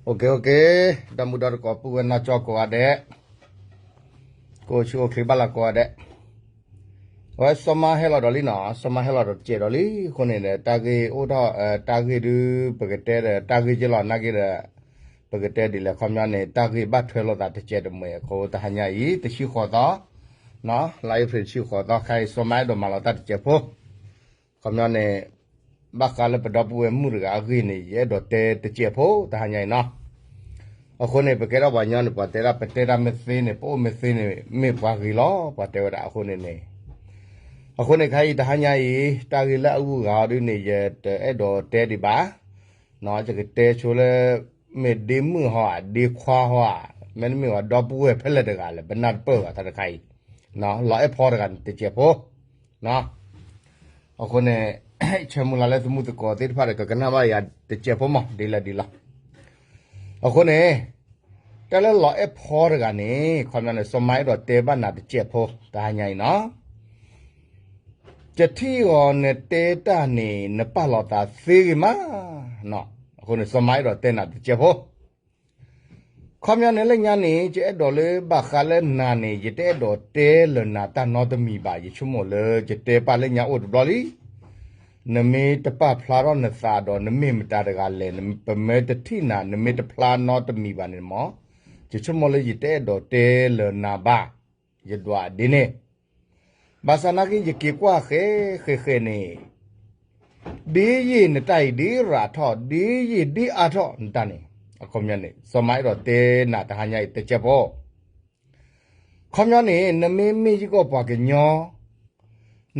OK OK, ဒီမုၢ်ဒီတကိး ပုၢ်ဝဲၢ်နီၢ်ကၠီကိးဂၤဒဲး, ကအိၣ်ဆူၣ်အိၣ်ချ့ဘၣ်လၢကိးဂၤဒဲး, အဝဲစီၤမါဟဲလီၤဒီးလံနီၤ, စီၤမါဟဲလီၤဒီးတစဲးဒီးလံ, အဃိန့ၣ်ဒီး တၢ်ဂ့ၢ်အိၣ်ထီၣ် တၢ်ဂ့ၢ်ဒုး ပကတဲဒီး တၢ်ဂ့ၢ်က့လီၤ နာ်က့ဒီး ပကတဲဒ်လဲၣ် ခီပညီန့ၣ် တၢ်ဂ့ၢ်ဘၣ်ထွဲလိာ်သးတစဲးတမှဲၤအဃိ တဟါညါအံၤ တဆံဃိးသီ လါအ့ဖြ့ၣ်တဆံဃိးသီခါအံၤ စီၤမါအဲၣ်ဒိးမၤလီၤတၢ်တစဲးဖိ, ခီပညီန့ၣ် ဘၣ်ဃးလၢပဒီပုၢ်ဝဲၢ်မုၣ်တဂၤအဂ့ၢ်န့ၣ် ယအဲၣ်ဒိးတဲတစဲးဖိ တဟါညါအံၤနီၤ. အဃိန့ၣ် ပကဲထီၣ်ပှၤကညီန့ၣ် ပှၤတဲဒၣ် ပတဲတၢ်မ့ၢ်သ့န့ၣ် ပအိၣ်မ့ၢ်သ့န့ၣ် မ့ၢ်ပှၤဂ့ၤလီၤ ပှၤတဲဝဲဒၣ်အဃိန့ၣ်န့ၣ်, အဃိန့ၣ်ခါအံၤ တဟါညါအံၤ တၢ်ဂ့ၢ်လၢအဂုၤအဂၤအီၤဒုးန့ၣ် ယတအဲၣ်ဒိးတဲဒံးဘၣ်, ယကတဲဆိလၢ မ့ၢ်ဒ့မုၣ်ဟီဧါ ဒ့ခွါဟီဧါ, မ့တမ့ၢ်ဝဲဒီပုၢ်ဝဲၢ်ဖဲလဲၣ်တဂၤလဲၣ် ပနၢ်တပၢၢ်ဘၣ်တၢ်တခါအံၤ, လီၤအဲၣ်ဖီတဂၤန့ၣ်တစဲးဖိ အဃိန့ၣ် ဆၢမုၢ်လၢ်လၢသမုၢ်သကိးသ့ၣ်တဖၣ်ဒီး ကကနၣ်ဘၣ်ယၤတစဲးဖိမး ဒ်လဲၣ်ဒ်လဲၣ်. အဃိန့ၣ် တၢ်လၢလီၤအဲၣ်ဖီတဂၤန့ၣ် ခီပညီန့ၣ် စီၤမါအဲၣ်ဒိးတဲဘၣ်နၤတစဲးဖိ တဟါညါအံၤနီၤ. ယထံၣ်အီၤနတဲတၢ်န့ၣ် နပာ်လီၤသးသ့ဂ့ၤမး, အဃိန့ၣ် စီၤမါအဲၣ်ဒိးတဲနၤတစဲးဖိ ခီပညီန့ၣ်လၢညါန့ၣ် ယအဲၣ်ဒိးလၢဘၣ်ဃးလၢနၤန့ၣ် ယတအဲၣ်ဒိးတဲလၢနၤတၢ်နီတမံၤဘၣ်, ယဆိကမိၣ်လၢယတဲပာ်လၢညါအိၣ်တဘျီလံ. နမ့ၢ်တပာ်ဖျါထီၣ်နသးဒီး နမ့ၢ်မတၤတဂၤလဲၣ်, ပမ့ၢ်တထံၣ်နၤ နမ့ၢ်တဖျါနီတမံၤဘၣ်န့ၣ်မး, ယဆိကမိၣ်လၢယတအဲၣ်ဒိးတဲလၢနၤဘၣ်, ယဒွးဒ်န့ၣ် ဘၣ်ဆၣ်နာ်က့ ယက့ၤကွၢ်ဃဲဃဲဃဲန့ၣ် ဒ်ယံာ်နတၢ်အံၤဒ်ရၤထီၣ် ဒ်ယံာ်ဒ်အါထီၣ်နတၢ်န့ၣ်, အခီပညီန့ၣ် စီၤမါအဲၣ်ဒိးတဲနၤတဟါညါအံၤတစဲးဖိ, ခီပညီန့ၣ် နမ့မ့ၢ်ယဂီၢ်ပှၤကညီ,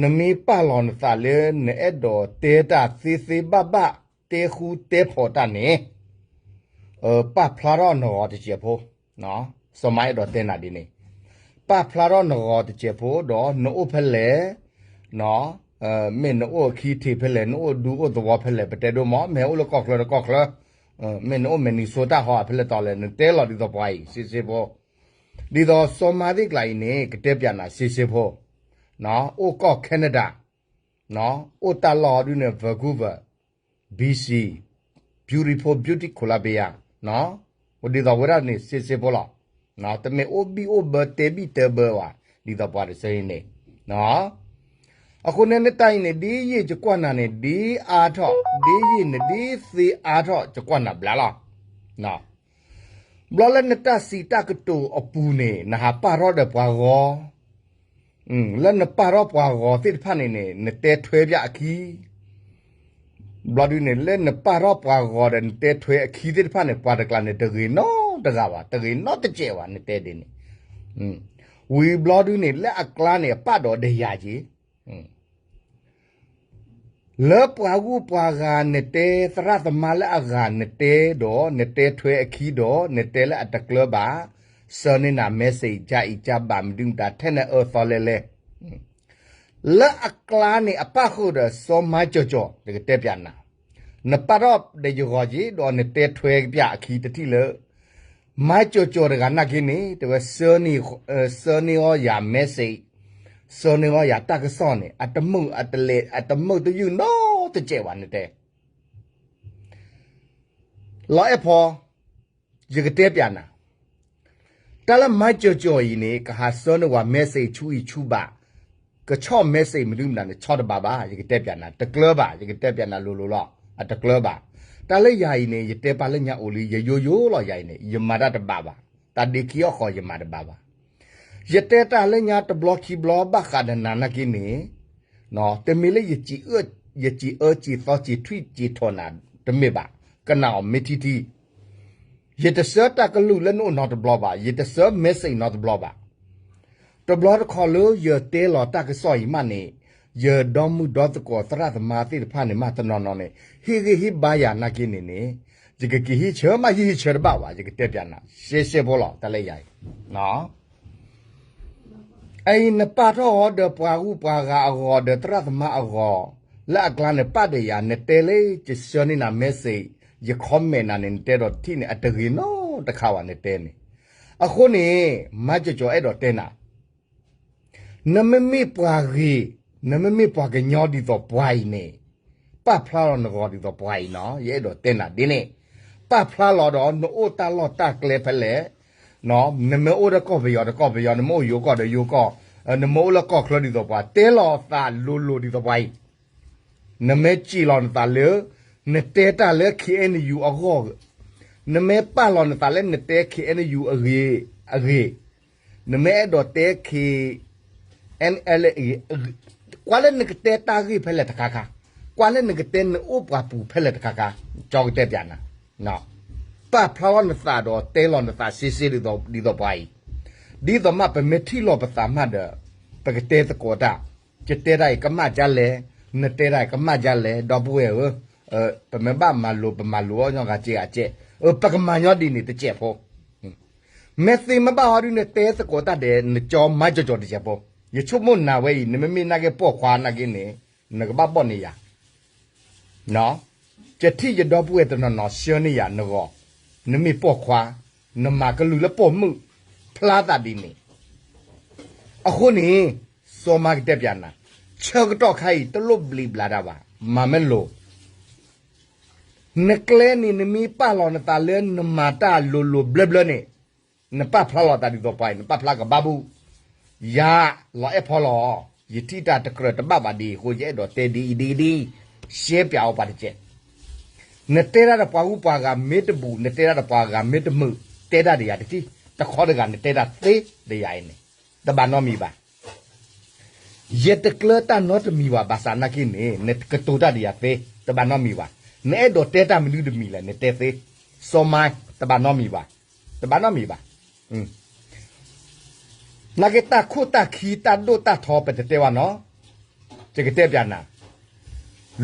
နမ့ၢ်ပာ်လီၤနသးလၢ နအဲၣ်ဒိးတဲတၢ်သ့သ့ဘၣ်ဘၣ် တဲဃူတဲဖိးတၢ်န့ၣ် ပာ်ဖျါထီၣ်နဂီၤတစဲးဖိ, စီၤမါအဲၣ်ဒိးတဲနၤဒ်န့ၣ်, ပာ်ဖျါထီၣ်နဂီၤတစဲးဖိဒီး နအိၣ်ဖဲလဲၣ်, မ့ၢ်နအိၣ်အခံထံးဖဲလဲၣ် နအိၣ်ဒူအိၣ်သဝီဖဲလဲၣ် ပတဲဒိၣ်မး မ့ၢ်အိၣ်လၢကီၢ်ချၢတကီၢ်ချၢ, မ့ၢ်နအိၣ် Minnesota ဟီဖဲလဲၣ်တီလဲၣ် နတဲလီၤဒ်သိးပှၤအံၤ စ့စ့ဖိ, ဒ်သိးစီၤမါသ့ၣ်ကျါအံၤန့ၣ် ကတဲပၠးနၤစ့စ့ဖိ, အိၣ်ကီၢ် Canada, အိၣ်တၢ်လီၢ်အီၤဒုးန့ၣ် Vancouver, B C, beautiful British Columbia, ဒ်သိးဝဲဒၣ်န့ၣ် စ့စ့ဖိလီၤ. တမ့ၢ်အိၣ်ဘံၣ်အိၣ်ဘၢတဲဘံၣ်တဲဘၢဘၣ် ဒ်သိးပှၤတဆၢအံၤန့ၣ်, အဃိန့ၣ်နတၢ်အံၤန့ၣ် ဒ်ယံာ်ယကွၢ်နၤန့ၣ် ဒ်အါထီၣ် ဒ်ယံာ်န့ၣ်ဒ်သ့အါထီၣ် ယကွၢ်နၤဘျါလီၤ. ဘျီလၢနတၢ်စံးတၢ်ကတိၤအပူၤန့ၣ် နဟးပာ်ထီၣ်ဒီးပှၤဂီၤ, လၢနပာ်ထီၣ်ပှၤဂီၤသ့ၣ်တဖၣ်န့ၣ်န့ၣ် နတဲထွဲပၠးအခံ, ဘျီဒုးန့ၣ် လၢနပာ်ထီၣ်ပှၤဂီၤဒီးနတဲထွဲအခံသ့ၣ်တဖၣ်န့ၣ် ပှၤတကျါန့ၣ် တဂ့ၤနီတဂၤဘၣ် တဂ့ၤနီတစဲးဘၣ် နတဲဒ်န့ၣ်, ဝံၤဘျီဒုးန့ၣ် လၢအကျါန့ၣ် အပာ်ဒီးဒီးယၤက့ၤ လၢပှၤဂုၤပှၤဂၤနတဲ သရၣ်သမါလၢအဂၤနတဲဒီး နတဲထွဲအခံဒီး နတဲလၢအတကျၢၤဘၣ်, ဆှၢန့ၢ်နၤ message ကအံၤကဘၣ်မနုၤမတၤ ထဲနအၢသီလဲလဲ, လၢအကျါန့ၣ် အပာ်ဃုာ်ဒီးစီၤမၤကၠီၤကၠီၤ ယကတဲပျးနၤ, နပာ်ထီၣ်ဒီးယဂီၤက့ၤ ဒီးနတဲထွဲပျးအခံတထံၣ်လၢ မၤကၠီၤကၠီၤတဂၤနာ်က့န့ၣ် တဲဝဲ ဆှၢန့ၢ်အီၤယၤ message, ဆှၢန့ၢ်အီၤယၤတၢ်ကစီၣ်န့ၣ် အတမုာ်အတလဲၤ အတမုာ်တယုၢ်နီတစဲးဘၣ် နတဲ လီၤအဲၣ်ဖီ, ယကတဲပျးနၤ, တၢ်လၢမၤကၠီၤကၠီၤအံၤန့ၣ် ကဟးဆှၢန့ၢ်ဝဲ message ဆူအံၤဆူဘၣ်, ကဆီၣ် message မနုၤမတၤန့ၣ် ဆီၣ်တဘၣ်ဘၣ်, ယကတဲပျးနၤ တကျၢၤဘၣ်, ယကတဲပျးနၤလိၤလိၤလီၤ, အတကျၢၤဘၣ်. တၢ်လၢယၤအံၤန့ၣ် ယတဲပာ်လၢညါအိၣ်လံ ယယိယိလီၤ ယၤအံၤန့ၣ် ယမၤတၢ်တဘၣ်ဘၣ်, တၢ်ဒ့ခံအီၣ်ဃီယမၤတဘၣ်ဘၣ်. ယတဲတၢ်လၢညါတဘျီခံဘျီဘၣ်ဃးဒီးနၤနာ်က့န့ၣ် တမ့ၢ်လၢ ယစံးအၢစံးသီစံးထွံစံးထီၣ်နၤ တမ့ၢ်ဘၣ်, ကနၣ်အီၤမ့ၢ်ထံထံ, ယတဆှၢတၢ်ကလုၢ်လၢနအိၣ်နီတဘျီဘၣ်, ယတဆှၢ message နီတဘျီဘၣ်. တဘျီတခီလၢယတဲလီၤတၢ်ကစီၣ်အံၤမးန့ၣ် ယဒီမုၢ်ဒီသကိးသရၣ်သမါသ့ၣ်တဖၣ်န့ၣ် မးတနီၤနီၤန့ၣ် ဟ့ၣ်ဂံၢ်ဟ့ၣ်ဘါယၤနာ်က့န့ၣ်န့ၣ် ယကက့ၤဟံးဆၢမး ယဟံးဆၢတဘၣ်ဘၣ်, ယကတဲပျးနၤ ရှဲရှဲဖိလီၤ တၢ်လၢယၤအံၤ အအံၤနပာ်ထီၣ်အီၤဒီးပှၤဂုၤပှၤဂၤအဂီၢ် ဒီးသရၣ်သမါအဂီၢ်, လၢအကျါန့ၣ်ပာ်ဒီးယၤ နတဲလၢယဆှၢန့ၢ်နၤ message, ယ comment နၤန့ၣ် နတဲဒီးတထံၣ်န့ၣ် အတဂ့ၤနီတခါဘၣ် နတဲန့ၣ်. အဃိန့ၣ် မၤကၠီၤကၠီၤအဲၣ်ဒိးတဲနၤ နမ့မ့ၢ်ပှၤဂ့ၤ, နမ့မ့ၢ်ပှၤကညီဒ်သိးပှၤအံၤန့ၣ်, ပာ်ဖျါလီၤနဂီၢ်ဒ်သိးပှၤအံၤနီၤ, ယအဲၣ်ဒိးတဲနၤဒ်န့ၣ်, ပာ်ဖျါလီၤဒီးနအိၣ်တၢ်လီၢ်တၢ်ကျဲဖဲလဲၣ်, နမ့ၢ်အိၣ်ဒီးကီၢ်ပယီၤဒီးကီၢ်ပယီၤ, နမ့ၢ်အိၣ်ယိၤကီၢ်ဒီးယိၤကီၢ်, နမ့ၢ်အိၣ်လၢကီၢ်ချၢဒ်သိးပှၤ, တဲလီၤသးလိၤလိၤဒ်သိးပှၤအံၤ, နမ့ၢ်စံးလီၤနသးလၢ နတဲတၢ်လၢ ခ့ၣ်အဲၣ်ယူၣ် အဂီၢ်, နမ့ၢ်ပာ်လီၤနသးလၢနတဲ ခ့ၣ်အဲၣ်ယူၣ် အဂ့ၢ်, အဂ့ၢ်, နမ့ၢ်အဲၣ်ဒိးတဲ ခ့ၣ်အဲၣ်ယူၣ် အဂ့ၢ်, ကွၢ်လၢနကတဲတၢ်ဂ့ၢ်ဖဲလဲၣ်တခါခါ, ကွၢ်လၢနကတဲနအိၣ်ပှၤပူၤဖဲလဲၣ်တခါခါ, ကၠီကတဲပၠးနၤ, ပာ်ဖျါလီၤနသးဒီးတဲလီၤနသးစ့စ့ဒ်သိးပှၤအံၤ, ဒ်သိးမ့ၢ်ပမ့ၢ်ထံၣ်လိာ်ပသးမးဒီး, ပကတဲသကိးတၢ်, ယတဲတၢ်အံၤကမၣ်ဒ်လဲၣ်, နတဲတၢ်အံၤကမၣ်ဒ်လဲၣ်, ဒီပုၢ်ဝဲၢ်ဧၢ, ပမ့ၢ်ဘၣ်မၤလိာ် ပမၤလိာ်အီၤညီဂၤစ့ဂၤစဲး, ပကမၤညီဒ်န့ၣ်တစဲးဖိ မ့ၢ်သ့မ့ၢ်ဘၣ်ဟီဒုး နတဲသကိးတၢ်ဒဲး နကၠီမၤကၠီကၠီတစဲးဖိ, ယဆိကမိၣ်နၤဝဲအံၤ နမ့မ့ၢ်နာ်က့ပိာ်ခွါနာ်က့န့ၣ်, နကဘၣ်ဘီၣ်န့ၢ်ယၤ, ယထံၣ်ယဒီပုၢ်ဝဲၢ်တနီၤနီၤဆှၢန့ၢ်ယၤနဂီၢ်, နမ့ၢ်ပိာ်ခွါ, နမၤကလုၢ်လၢပိာ်မုၣ်, ဖျါသးဒ်န့ၣ်, အဃိန့ၣ်, စီၤမါကတဲပၠးနၤ, ဆၢကတီၢ်ခါအံၤတလိၣ်ဘျံးဘျးတၢ်ဘၣ်, မၤမ့ၢ်လိၤ နကျဲန့ၣ် နမ့ၢ်ပာ်လီၤနသးလၢနမၤတၢ်လိၤလိၤဘျၢဘျၢန့ၣ်, နပာ်ဖျါလီၤသးဒ်သိးပှၤအံၤ နပာ်ဖျါကဘၣ်ဘူၣ်, ယၤလီၤအဲၣ်ဖီလီၤ, ယထံၣ်တၢ်တကြၢးတဘၣ်ဘၣ်ဒ်အံၤအဃိ ယအဲၣ်ဒိးတဲဒ်အံၤဒ်အံၤဒ်အံၤ, ရှဲပၠးအီၤပှၤတကဲး, နတဲတၢ်ဒီးပှၤဂုၤပှၤဂၤမ့ၢ်တဘူၣ် နတဲတၢ်ဒီးပှၤဂၤမ့ၢ်တမုာ်, တဲတၢ်ဒီးယၤတထံၣ်, တခီတဂၤနတဲတၢ်သ့ဒီးယၤအံၤန့ၣ်, တဘၣ်နီတမံၤဘၣ် ယတကျၢၤတၢ်နီတမံၤဘၣ် ဘၣ်ဆၣ်နာ်က့န့ၣ် နကတိၤတၢ်ဒီးယၤသ့, တဘၣ်နီတမံၤဘၣ်, နအဲၣ်ဒိးတဲတၢ်မနုၤတမံၤလဲၣ် နတဲသ့, စီၤမါ, တဘၣ်နီတမံၤဘၣ်, တဘၣ်နီတမံၤဘၣ်, နာ်က့တၢ်ခိၣ်တၢ်ခံတၢ်ဒိၣ်တၢ်ထီပတတဲဘၣ်နီၤ, ယကတဲပၠးနၤ,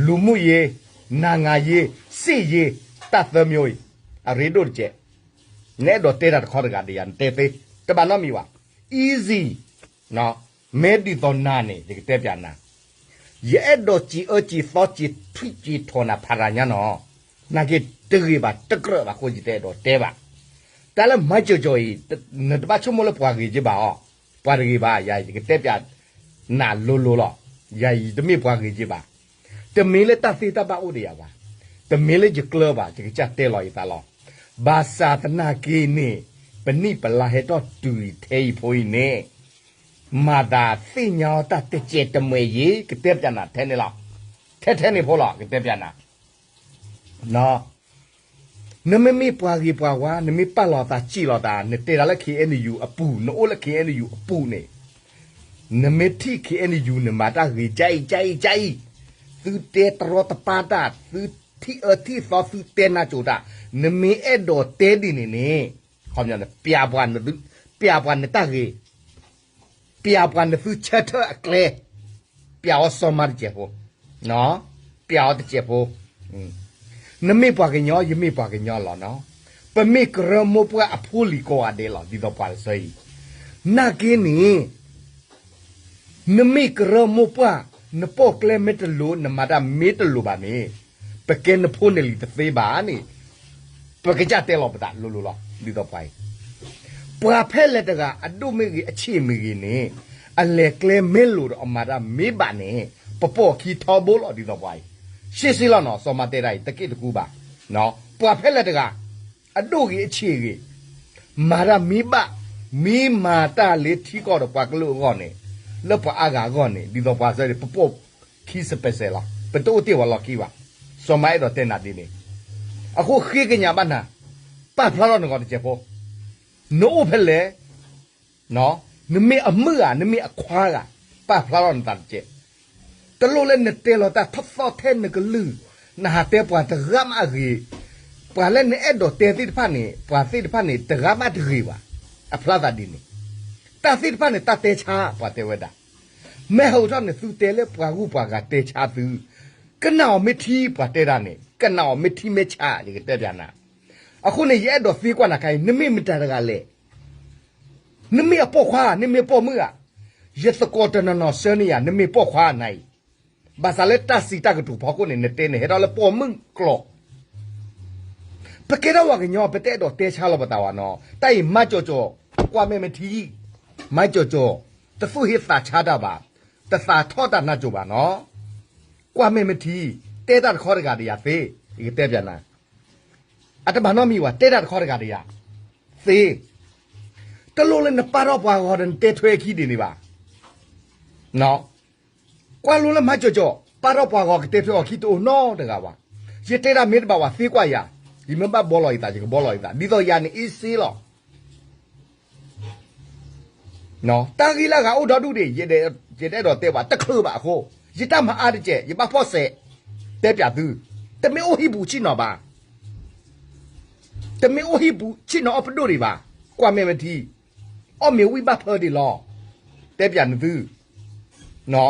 လူမှုရေး, နိုင်ငံရေး, စစ်ရေး, တၢ်သၢမျိုးအံၤ, အရ့ဒိၣ်တကဲး, နအဲၣ်ဒိးတဲတၢ်တခီတဂၤဒီးယၤ နတဲသ့, တဘၣ်နီတမံၤဘၣ်, easy, မ့ၢ်ဒ်သိးနၤန့ၣ် ယကတဲပၠးနၤ, ယအဲၣ်ဒိးစံးအၢစံးသီစံးထွံၣ်စံးထီၣ်နၤဖးရၤညါနီၤ, နာ်က့တဂ့ၤဘၣ်တကြၢးဘၣ်အဃိ ယတအဲၣ်ဒိးတဲဘၣ်, တၢ်လၢမၤကၠီၤကၠီၤအံၤ, နတဘၣ်ဆိကမိၣ်လၢပှၤဂ့ၤက့ဘၣ်အီၤ, ပှၤတဂ့ၤဘၣ်, ယၤယကတဲပၠးနၤလိၤလိၤလီၤ, ယၤယတမ့ၢ်ပှၤဂ့ၤက့ဘၣ်, တမ့ၢ်လၢတၢ်သ့တၢ်ဘၣ်အိၣ်ဒီးယၤဘၣ်, တမ့ၢ်လၢယကျၢၤဘၣ် ယကစၢ်တဲလီၤယသးလီၤ, ဘၣ်ဆၣ်သနာ်က့န့ၣ်, ပနံၣ်ပလါဟဲထီၣ်တုၤထဲအံၤဖိအံၤန့ၣ် မၤသးသ့ၣ်ညါအီၤတၢ်တစဲးတမှဲၤယံၤ ကတဲပၠးနၤထဲန့ၣ်လီၤ, ထဲထဲန့ၣ်ဖိလီၤ ကတဲပၠးနၤ, နမ့မ့ၢ်ပှၤဂ့ၤပှၤဝါ နမ့ၢ်ပာ်လီၤသးစံးလီၤသး နတဲတၢ်လၢ ခ့ၣ်အဲၣ်ယူၣ် အပူၤ နအိၣ်လၢ ခ့ၣ်အဲၣ်ယူၣ် အပူၤန့ၣ်, နမ့ၢ်ထံၣ် ခ့ၣ်အဲၣ်ယူၣ် နမၤတၢ်ဂ့ၤကအံၤကအံၤကအံၤ, သုတဲတရီတပါတၢ် သုထံၣ်အၢထံၣ်သီ သုတဲနၢ်ကၠိတၢ်, နမ့ၢ်အဲၣ်ဒိးတဲဒ်န့ၣ်န့ၣ်, ခီပညီန့ၣ် ပၠးပှၤနတၢ်ဂ့ၤ ပၠးပှၤနသုဆၢထၢၣ်အကျဲ, ပၠးအီၤစီၤမါတစဲးဖိ, ပၠးအီၤတစဲးဖိ, နမ့ၢ်ပှၤကညီ ယမ့ၢ်ပှၤကညီလီၤနီၤ, ပမ့ၢ်ကရၢမိၢ်ပှၢ်အဖိလံၤကိးဂၤဒဲးလီၤ ဒ်သိးပှၤတဆၢအံၤ, နာ်က့န့ၣ် နမ့ၢ်ကရၢမိၢ်ပှၢ်, နပိာ်ကျဲမ့ၢ်တလိၤ နမၤတၢ်မ့ၢ်တလိၤဘၣ်န့ၣ်, ပကဲနဖိနလံၤတသ့ဘၣ်န့ၣ်, ပကစၢ်တဲလီၤပသးလိၤလိၤလီၤ ဒ်သိးပှၤအံၤ, ပှၤဖဲလဲၣ်တဂၤ အဒိၣ်မ့ၢ်ဂ့ၤ အဆံးမ့ၢ်ဂ့ၤန့ၣ်, အလဲၤကျဲမ့ၢ်လိၤဒီးအမၤတၢ်မ့ၢ်ဘၣ်န့ၣ်, ပပိာ်အခံထီဘိလီၤ ဒ်သိးပှၤအံၤ, ရှဲရှဲလီၤနီၤ စီၤမါတဲတၢ်အံၤ တက့ၢ်တကူဘၣ်, ပှၤဖဲလဲၣ်တဂၤ အဒိၣ်ဂ့ၤအဆံးဂ့ၤ, မၤတၢ်မ့ၢ်ဘၣ်, မ့ၢ်မၤတၢ်လၢထံကီၢ်ဒီးပှၤကလုာ်အဂီၢ်န့ၣ်, လၢပှၤအါဂၤအဂီၢ်န့ၣ် ဒ်သိးပှၤစၢန့ၣ် ပပိာ်ခံ special လီၤ, ပတအိၣ်တ့ၢ်ဝဲလီၢ်ခံဘၣ်, စီၤမါအဲၣ်ဒိးတဲနၤဒ်န့ၣ်, အဃိဃ့ကညးဘၣ်နၤ, ပာ်ဖျါထီၣ်နဂီၢ်တစဲးဖိ, နအိၣ်ဖဲလဲၣ် နမ့ၢ်အမုၣ်ဧါ နမ့ၢ်အခွါဧါ, ပာ်ဖျါထီၣ်နသးတကဲး, တလိၣ်လၢနတဲလီၤတၢ်ထီၣ်သီထဲနကလုၢ်, နဟးတဲပှၤတဂၤမးအဂ့ၤ, ပှၤလၢနအဲၣ်ဒိးတဲသ့ၣ်တဖၣ်န့ၣ် ပှၤသ့ၣ်တဖၣ်န့ၣ် တဂၤမးတဂ့ၤဘၣ်, အဖျါသးဒ်န့ၣ်, တၢ်သ့ၣ်တဖၣ်န့ၣ် တၢ်တဲဆါ ပှၤတဲဝဲဒၣ်, မ့ၢ်ဟးထီၣ်န့ၣ် သုတဲလၢပှၤဂုၤပှၤဂၤတဲဆါသု, ကနၣ်အီၤမ့ၢ်ထံ ပှၤတဲတၢ်န့ၣ် ကနၣ်အီၤမ့ၢ်ထံမ့ၢ်ဆါ ယကတဲပၠးနၤ, အဃိန့ၣ် ယအဲၣ်ဒိးသံကွၢ်နၤခါအံၤ နမ့ၢ်မတၤတဂၤလဲၣ် နမ့ၢ်အပိာ်ခွါ နမ့ၢ်ပိာ်မုၣ်ဧါ, ယသကိးတနီၤနီၤဆှၢန့ၢ်ယၤ နမ့ၢ်ပိာ်ခွါနၤအံၤ, ဘၣ်ဆၣ်လၢတၢ်စံးတၢ်ကတိၤဖီခိၣ်န့ၣ် နတဲန့ၣ် ဟဲထီၣ်လၢပိာ်မုၣ်ကျိာ်, ပကဲထီၣ်ပှၤကညီ ပတအဲၣ်ဒိးတဲဆါလီၤပသးဘၣ်နီၤ, တၢ်အံၤမၤကၠီၤကၠီၤ, ကွၢ်မဲာ်မ့ၢ်ထံ, မၤကၠီၤကၠီၤ, တသူၣ်ဟ့သးဆါတၢ်ဘၣ်, တသးထီၣ်တၢ်နၢ်ကၠိၤဘၣ်နီၤ, ကွၢ်မဲာ်မ့ၢ်ထံ တဲတၢ်တခီတဂၤဒီးယၤသ့, ယကတဲပျးနၤ, အတဘၣ်နီတမံၤဘၣ်, တဲတၢ်တခီတဂၤဒီးယၤသ့, တလိၣ်လၢနပာ်ထီၣ်ပှၤဂီၤဒီးနတဲထွဲအခံဒ်န့ၣ်ဘၣ်. ကွၢ်လိလၢမၤကၠီၤကၠီၤ ပာ်ထီၣ်ပှၤဂီၤကတဲထွဲအီၤခံတအိၣ်နီတဂၤဘၣ်. ယတဲဒၣ်မ့ၢ်တဘၣ်ဝဲသ့ကွၢ်ယၤ, ယမ့ၢ်ဘၣ်ဘှီလီၤယသး ယကဘှီလီၤယသး ဒ်သိးယၤန့ၣ်အ့စ့လီၤ. တၢ်ဂ့ၢ်လၢအဂၤအိၣ်ဒီဒူၣ်ဒံး, ယတအဲၣ်ဒိးတဲဘၣ် တချုးဘၣ်အဃိ, ယတၢ်မၤအါတကဲး ယဘၣ်ဖီၣ်စဲး, တဲပျးသု, တမ့ၢ်အိၣ်ဟံၣ်ပူၤဆ့ၣ်နီၤဘၣ်, တမ့ၢ်အိၣ်ဟံၣ်ပူၤဆ့ၣ်နီၤအီၣ်ပဒိၣ်ဒံးဘၣ်, ကွၢ်မဲာ်မ့ၢ်ထံ, အီၣ်မ့ၤဝံၣ်ဘၣ်ဖၢဒံးလီၤ, တဲပျးနသု အ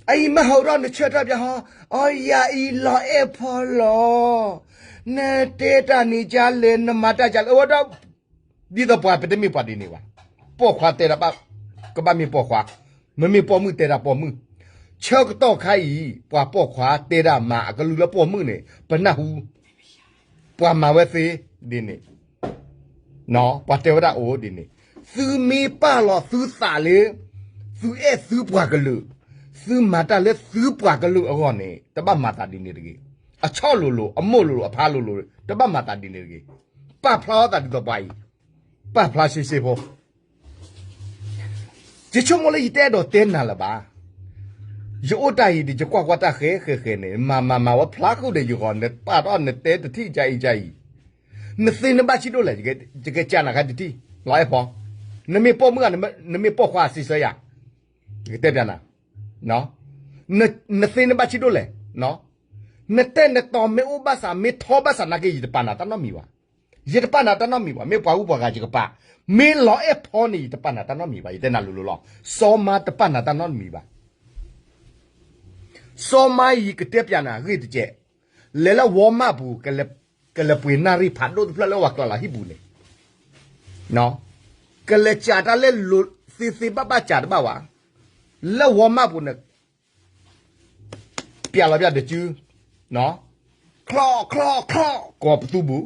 အံၤမ့ၢ်ဟီၣ်ဒီးနဆၢထၢၣ်ပျးဟီ, အီယၤအံၤလီၤအဲၣ်ဖီလီၤ, နတဲတၢ်န့ၣ်ကလဲၣ် နမၤတၢ်ကလဲၣ် အဝဲဒၣ်, ဒ်သိးပှၤပတမ့ၢ်ပှၤဒ်န့ၣ်ဘၣ်, ပိာ်ခွါတဲဒၣ်ဘၣ်, ကဘၣ်မ့ၢ်ပိာ်ခွါ, မ့မ့ၢ်ပိာ်မုၣ်တဲဒၣ်ပိာ်မုၣ်, ဆၢကတီၢ်ခါအံၤ ပှၤပိာ်ခွါတဲဒၣ်မၤအကလုၢ်လၢပိာ်မုၣ်န့ၣ် ပနၢ်ဟူ, ပှၤမၤဝဲသ့ဒ်န့ၣ် ပှၤတဲဝဲဒၣ်အိၣ်ဒ်န့ၣ်, သုမ့ၢ်ပာ်လီၤသုသးလၢ သုအဲၣ်သုပှၤကလုာ်, သုမၤတၢ်လၢသုပှၤကလုာ်အဂီၢ်န့ၣ် တဘၣ်မၤသးဒ်န့ၣ်တဂ့ၤ. အဆီၣ်လိၤလိၤ အမိၢ်လိၤလိၤ အဖါလိၤလိၤ တဘၣ်မၤသးဒ်န့ၣ်တဂ့ၤ. ပာ်ဖျါအသးဒ်သိးပှၤအံၤ, ပာ်ဖျါရှဲရှဲဖိ ယဆိကမိၣ်လၢယတအဲၣ်ဒိးတဲနၤလၢၤဘၣ်. ယအိၣ်တၢ်အံၤဒီး ယကွၢ်ကွၢ်တၢ်ဃဲဃဲဃဲန့ၣ် မၤမၤမၤဝဲဖျါဃုာ်ဒီးယဂီၢ် နပာ်ထီၣ်နတဲတထံၣ်ကအံၤကအံၤ, နသ့နဘၣ်ဆံးဒိၣ်လဲၣ်, ယကကးနၤခါတထံၣ်, လီၤအဲၣ်ဖီ, နမ့ၢ်ပိာ်မုၣ်ဧါ, နမ့ၢ်ပိာ်ခွါစံးဆၢယၤ, ယကတဲပျးနၤ, နသ့နဘၣ်ဆံးဒိၣ်လဲၣ်, နတဲနတီၤမ့ၢ်အိၣ်ဘၣ်ဆၣ် မ့ၢ်ထီဘၣ်ဆၣ်နာ်က့ ယတပာ်နၤတၢ်နီတမံၤဘၣ်. ယတပာ်နၤတၢ်နီတမံၤဘၣ်, မ့ၢ်ပှၤဂုၤပှၤဂၤယကပာ်, မ့ၢ်လီၤအဲၣ်ဖီန့ၣ် ယတပာ်နၤတၢ်နီတမံၤဘၣ်, ယတဲနၤလိၤလိၤလီၤ. စီၤမါတပာ်နၤတၢ်နီတမံၤဘၣ်. စီၤမါအံၤကတဲပျးနၤဂ့ၢ်တကဲး, လဲၤလၢဝီမၢ်ပူၤ, ကလဲၤပှ့ၤနၣ်ရံၣ်ဖးဒိၣ်တဖျၢၣ်လၢဝဲကျီလီၤဟံၣ်ပူၤန့ၣ်, ကလဲၤစးတၢ်လၢလိၤသ့သ့ဘၣ်ဘၣ်စးတဘၣ်ဝဲ, လၢဝီမၢ်ပူၤန့ၣ် ပျးလီၤပျးတစု, ချီၣ်ချီၣ်ချီၣ် ကိးပသူဘူး,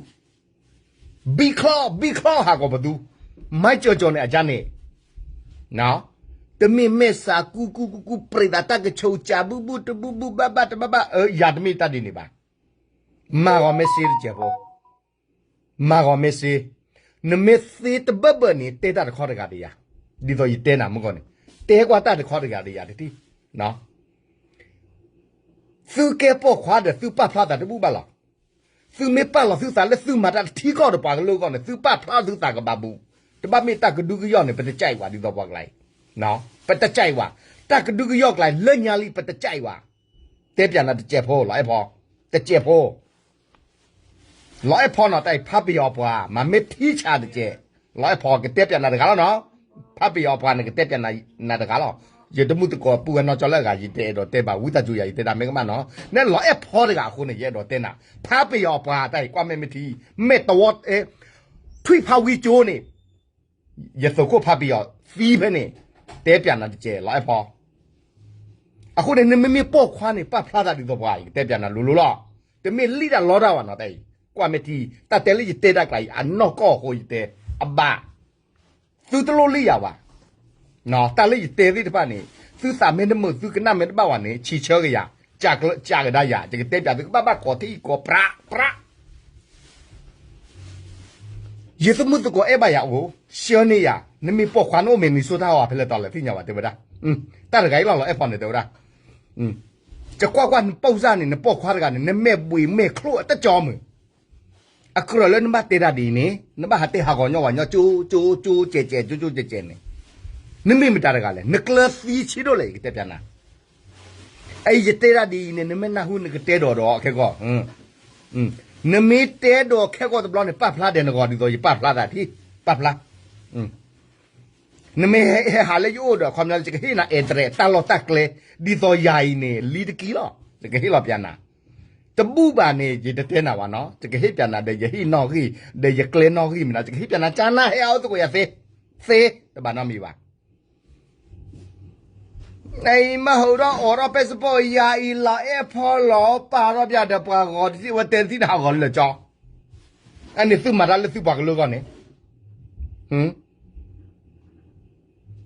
ဘံၣ်ချီၣ်ဘံၣ်ချီၣ်ဟးကိးပသူ, မၤကၠီၤကၠီၤန့ၣ်အကါန့ၣ်, တမ့ၢ်မဲာ်ဆှးကူကူကူကူ ပြံးသးတၢ်ကဆိးကၠး ဘူၣ်ဘူၣ်တဘူၣ်ဘူၣ်ဘၣ်ဘၣ်တဘၣ်ဘၣ်, ယၤတမ့ၢ်တၢ်ဒ်န့ၣ်ဘၣ်. မၤဂီၤမ့ၢ်စ့တစဲးဖိ, မၤဂီၤမ့ၢ်စ့, နမ့ၢ်သ့တဘၢဘၢန့ၣ် တဲတၢ်တခီတဂၤဒီးယၤ, ဒ်သိးယတဲနၤမုၢ်ဂီၢ်န့ၣ်, တဲကွၢ်တၢ်တခီတဂၤဒီးယၤတထံၣ် သုကဲပိာ်ခွါဒီးသုပာ်ဖျါသးတဘူၣ်ဘၣ်လီၤ. သုမ့ၢ်ပာ်လီၤသုသးလၢသုမၤတၢ်တထံကီၢ်ဒီးပှၤကလုာ်အဂီၢ်န့ၣ် သုပာ်ဖျါသုသးကဘၣ်ဘူး, တဘၣ်မ့ၢ်တၢ်ကဒုကယီၢ်န့ၣ် ပတကးအံၤဝဲ ဒ်သိးပှၤကျါအံၤ, ပတကးအံၤဝဲ, တၢ်ကဒုကယီၢ်ကျါအံၤ လၢညါလံ ပတကးအံၤဝဲ, တဲပျးနၤတစဲးဖိ လီၤအဲၣ်ဖီ, တစဲးဖိ လီၤအဲၣ်ဖီနီၤ တၢ်အံၤ ဖးပယီၤအပှၤ မၤမ့ၢ်ထံဆးတကဲး, လီၤအဲၣ်ဖီကတဲပျးနၤတဂၤလီၤနီၤ, ဖးပယီၤအပှၤန့ၣ် ကတဲပျးနၤတဂၤလီၤ. ယတမုၢ်သကိးပုၢ်ဝဲၢ်နီၢ်ကၠီလၢအဂၤ ယတအဲၣ်ဒိးတဲဘၣ် ဝံသးစူၤယၤ ယတဲဒၣ်မ့ၢ်ကမၣ်နီၤ, နလီၤအဲၣ်ဖီတဂၤအဃိန့ၣ် ယအဲၣ်ဒိးတဲနၤ, ဖးပယီၤအပှၤတၢ်အံၤ ကွၢ်မဲာ်မ့ၢ်ထံ, မဲာ်တဝီ ထွံၣ်ဖးဝံကၠိန့ၣ် ယသုးခိၣ်ဖးပယီၤသံဖဲန့ၣ်, တဲပျးနၤတကဲး လီၤအဲၣ်ဖီ အဃိန့ၣ် နမ့မ့ၢ်ပိာ်ခွါန့ၣ် ပာ်ဖျါသးဒ်သိးပှၤ ယကတဲပျးနၤလိၤလိၤလီၤ. တမ့ၢ်လံၣ်တၢ်လီတၢ်ဘၣ်နီၤ တၢ်အံၤ, ကွၢ်မဲာ်ထံ, တၢ်တဲလၢယတဲတၢ်ကျါအံၤ အနီၢ်ကီၢ်အဃိယတဲ, အဘၣ်, သုတလိၣ်လံၣ်ယၤဘၣ်, တၢ်လၢယတဲသ့ၣ်တဖၣ်န့ၣ် သုသးမ့ၢ်တမုာ် သုကနၣ်မ့ၢ်တဘၣ်ဘၣ်န့ၣ် ဆံးဆၢကယၤ, ကးကဒါယၤ, ယကတဲပျးသုကဘၣ်ဘၣ်ကိးထံၣ်ကိးပြးပြး ယသမုၢ်သကိးအဲၣ်ဘၣ်ယၤအိၣ်, ဆှၢန့ၢ်ယၤ, နမ့ၢ်ပိာ်ခွါနအိၣ် Minnesota ဟီ ဖဲလဲၣ်တီၤလဲၣ် သ့ၣ်ညါဘၣ်တဲဝဲဒၣ်, တၢ်တဂၤအံၤလီၤ လီၤအဲၣ်ဖီန့ၣ်တဲဝဲဒၣ်, ယကွၢ်ကွၢ်နပိာ်စၢ်န့ၣ် နပိာ်ခွါတဂၤန့ၣ် နမဲာ်ဘှံးမဲာ်ချိၣ်အတကၠီမုၢ်, အကြၢးလၢနဘၣ်တဲတၢ်ဒ်အံၤန့ၣ် နဘၣ်ဟးတဲဟးဂီၤညီဝဲညီ ကၠိကၠိကၠိကဲးကဲး ကၠိကၠိကဲးကဲးန့ၣ်, နမ့ၢ်မတၤတဂၤလဲၣ် နကျၢၤသံဆံးဒိၣ်လဲၣ် ယကတဲပျးနၤ အအံၤယတဲဒၣ်ဒ်အံၤန့ၣ် နမ့ၢ်နၢ်ဟူနကတဲဒိးဒီးခဲကီၢ်, နမ့ၢ်တဲဒိးခဲကီၢ်တဘျီန့ၣ် ပာ်ဖျါဒီးနဂီၢ်ဒ်သိးယပာ်ဖျါသးထံ, ပာ်ဖျါ, နမ့ၢ်ဟဲဟးလၢယအိၣ်ဒီး ခီပညီ ယကဟ့ၣ်နၤ address တၢ်လီၢ်တၢ်ကျဲ, ဒ်သိးယၤအံၤန့ၣ် လံတကံလီၤ, ယကဟ့ၣ်လီၤပျးနၤ, တဘူၣ်ဘၣ်န့ၣ် ယတတဲနၤဘၣ်နီၤ, ယကဟ့ၣ်ပျးနၤဒီးယဟံၣ်နီၣ်ဂံၢ်, ဒီးယကျဲနီၣ်ဂံၢ်မနုၤ ယကဟ့ၣ်ပျးနၤ ကၠါနါဟဲအီၣ်သကိးယၤသ့, သ့, တဘၣ်နီတမံၤဘၣ် အံၤမ့ၢ်ဟးထီၣ်အိးထီၣ် passport ယၤအံၤလီၤအဲၣ်ဖီလီၤ ပာ်ထီၣ်ပျးဒီးပှၤဂီၤတထံၣ်ဝဲတဲတထံၣ်န့ၣ် ဟးဂီၤလၢာ်ကၠီ, အန့ၣ်သုမၤတၢ်လၢသုပှၤကလုာ်အဂီၢ်န့ၣ်,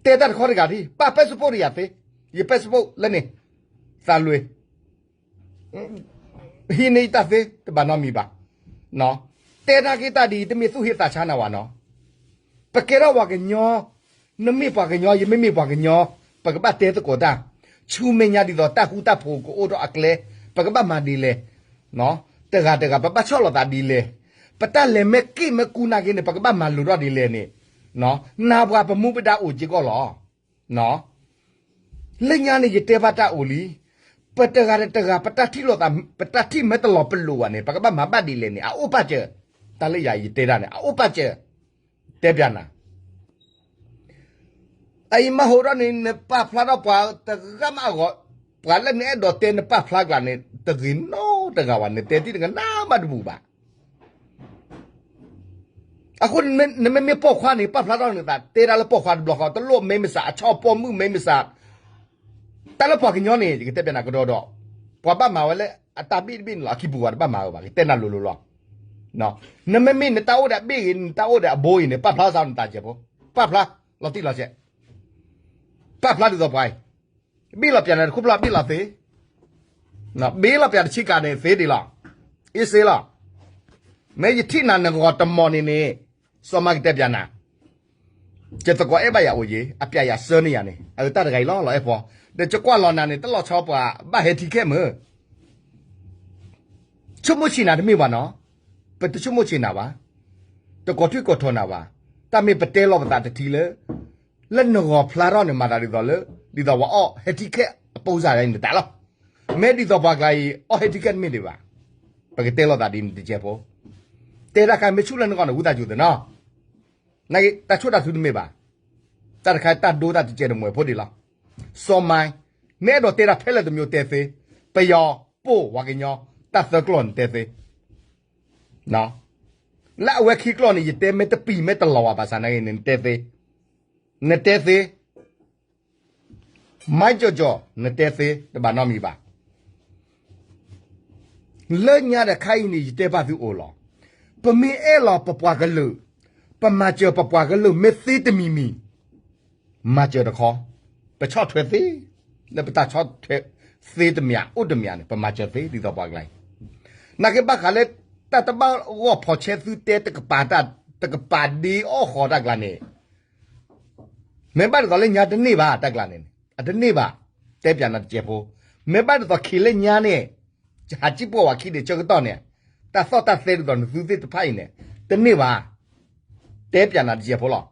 တဲတၢ်တခီတဂၤဒ် ပာ် passport ဒီးယၤသ့, ယ passport လၢန့ၣ်, သးလွံၢ် ဟံးန့ၢ်ယတၢ်သ့တဘၣ်နီတမံၤဘၣ်. တဲနာ်က့တၢ်ဒ်အံၤ တမ့ၢ်သူၣ်ဟ့သးဆါနၤဘၣ်နီၤ. ပကဲထီၣ်ပှၤကညီ, နမ့ၢ်ပှၤကညီ ယမ့ၢ်မ့ၢ်ပှၤကညီ, ပကဘၣ်တဲသကိးတၢ်, ဆူမဲာ်ညါဒ်သိးတၢ်ဃူတၢ်ဖိးကအိၣ်ထီၣ်အကျဲ, ပကဘၣ်မၤဒ်လဲၣ်. တဂၤတဂၤ ပဘၣ်ဆီၣ်လီၤသးဒ်လဲၣ်. ပတၢ်လဲၤမ့ၢ်က့ၣ်မ့ၢ်ကူနာ်က့န့ၣ် ပကဘၣ်မၤလိၤထီၣ်ဒ်လဲၣ်န့ၣ်, နၢ်ပှၤပမူပဒါအိၣ်က့ၤကီၢ်လီၤ. လၢညါန့ၣ် ယတဲဘၣ်တၢ်အိၣ်လံ. ပတဂၤတဂၤ ပတၢ်ထံၣ်လိာ်သး, ပတၢ်ထံၣ်မ့ၢ်တလီၤပလိာ်ဘၣ်န့ၣ် ပကဘၣ်မၤဘၣ်ဒ်လဲၣ်န့ၣ် အအိၣ်ပာ်စၢၤ, တၢ်လၢယၤယတဲဒၣ်န့ၣ် အအိၣ်ပာ်စၢၤ, တဲပျးနၤ. အအံၤမ့ၢ်ဟိးထီၣ်န့ၣ် နပာ်ဖျါထီၣ်ပှၤတဂၤမးအဂီၢ်, ပှၤလၢနအဲၣ်ဒိးတဲနပာ်ဖျါကျါန့ၣ် တဂ့ၤနီတဂၤဘၣ်, နတဲတံၢ်တကနၣ်မးတဘူၣ်ဘၣ်. အဃိ နမ့မ့ၢ်ပိာ်ခွါန့ၣ် ပာ်ဖျါထီၣ်နသး တဲတၢ်လၢပိာ်ခွါတဘျီဃီ, တလိၣ်မဲမ့ၢ်စး အဆီၣ်ပိာ်မုၣ်မဲမ့ၢ်စး, တၢ်လၢပှၤကညီန့ၣ် ယကတဲပျးနၤကဒီးဒီး, ပှၤဘၣ်မၤဝဲလၢအတၢ်ဘ့ၣ်တဘ့ၣ်န့ၣ်လီၤ, အခံပူၤပှၤတဘၣ်မၤဝဲဘၣ်, ယတဲနၤလိၤလိၤလီၤ. နမ့မ့ၢ်နတၢ်အိၣ်ဒီးအဘ့ၣ်ဂ့ၤ နတၢ်အိၣ်ဒီးအဘိအံၤန့ၣ် ပာ်ဖျါစးနတၢ်စဲးဖိ, ပာ်ဖျါလီၤတံၢ်လီၤဆဲး, ပာ်ဖျါဒ်သိးပှၤအံၤ, ဘ့ၣ်လီၤပျးနၤတခီဖျိဘ့ၣ်လီၤသ့, ဘ့ၣ်လီၤပျးတဆံကးန့ၣ်သ့ဒံးလီၤ, အ့စ့လီၤ. မ့ၢ်ယထံၣ်နၤနဂီၤတမီၤန့ၣ်န့ၣ်, စီၤမၤကတဲပျးနၤ, ယသကိးအဲၣ်ဘၣ်ယၤအိၣ်ယ့ၤ, အပျးယၤဆၢန့ၢ်ယၤန့ၣ်, အတၢ်တဂၤအံၤလီၤလီၤအဲၣ်ဖီ, ဒီးယကွၢ်လီၤနၤန့ၣ် တလီၤဆီပှၤဘၣ်ဟဲထံခဲမ့ၢ် ဆိကမိၣ်ဆံးနၤတမ့ၢ်ဘၣ်နီၤ, ပတဆိကမိၣ်ဆံးနၤဘၣ်, တကိးထွံၣ်ကိးထီၣ်နၤဘၣ်, တၢ်မ့ၢ်ပတဲလီၤပသးတထံၣ်လၢ, လၢနဂီၤဖျါထီၣ်န့ၣ် မၤသးဒ်သိးလၢ, ဒ်သိးပှၤအီၣ်ဟဲထံခဲအပိစါဒ်န့ၣ်တၢ်လီၤ. မ့ၢ်ဒ်သိးပှၤကျါအံၤ အီၣ်ဟဲထံခဲတမ့ၢ်ဒံးဘၣ်, ပကတဲလီၤသးဒ်န့ၣ်တစဲးဖိ, တဲတၢ်ခါမ့ၢ်ဆူၣ်လၢနဂီၢ်န့ၣ် ဝံသးစူၤသ့နီၤ တၢ်ဆိၣ်တၢ်ထုတမ့ၢ်ဘၣ်, တၢ်တခါတၢ်ဒိတၢ်တစဲးတမှဲၤဖိဒံးလီၤ. စီၤမၤ, နအဲၣ်ဒိးတဲတၢ်ဖဲလဲၣ်တမျိုးတဲသ့, ပယီၤ, ပိၢ်, ဝါကညီ, တၢ်သၢကျိာ်န့ၣ်တဲသ့, လၢအဝဲခံကျိာ်န့ၣ် ယတဲမ့ၢ်တပံၤမ့ၢ်တလီၤဝဲဘၣ်ဆၣ်နာ်က့န့ၣ် နတဲသ့, နတဲသ့ မၤကၠီၣ်ကၠီၣ် နတဲသ့ တဘၣ်နီတမံၤဘၣ်. လၢညါဒီးခါအံၤန့ၣ် ယတဲဘၣ်သုအိၣ်လီၤ. ပမ့ၢ်အဲၣ်လီၤပပှၤကလုာ်, ပမၤစၢၤပပှၤကလုာ်မ့ၢ်သ့တမံၤမံၤ, မၤစၢၤတခီ, ပဆီၣ်ထွဲသ့, လၢပတၢ်ဆီၣ်ထွဲသ့တမံၤအိၣ်တမံၤန့ၣ် ပမၤစၢၤသ့ဒ်သိးပှၤကျါအံၤ, နာ်က့ဘၣ်ဃးလၢ တၢ်တဘၣ်ဂီၢ်ဖီၣ်ဆဲးသုတဲတကပၤတၢ်, တကပၤဒ့အီၣ်ဃီၤတၢ်ကျါန့ၣ် မ့ၢ်ဘၣ်ဒ်သိးလၢညါတန့ၢ်ဘၣ် တၢ်ကျါန့ၣ်န့ၣ် အတန့ၢ်ဘၣ်, တဲပျးနၤတစဲးဖိ, မ့ၢ်ဘၣ်ဒ်သိးခံလၢညါန့ၣ်, ဟးစံၣ်ပှီၢ်ဝဲခံဒ့ဆၢကတီၢ်န့ၣ်, တၢ်သီၣ်တၢ်သဲဒ်သိးနသုသ့ၣ်တဖၣ်အံၤန့ၣ်, တန့ၢ်ဘၣ်, တဲပျးနၤတစဲးဖိလီၤ.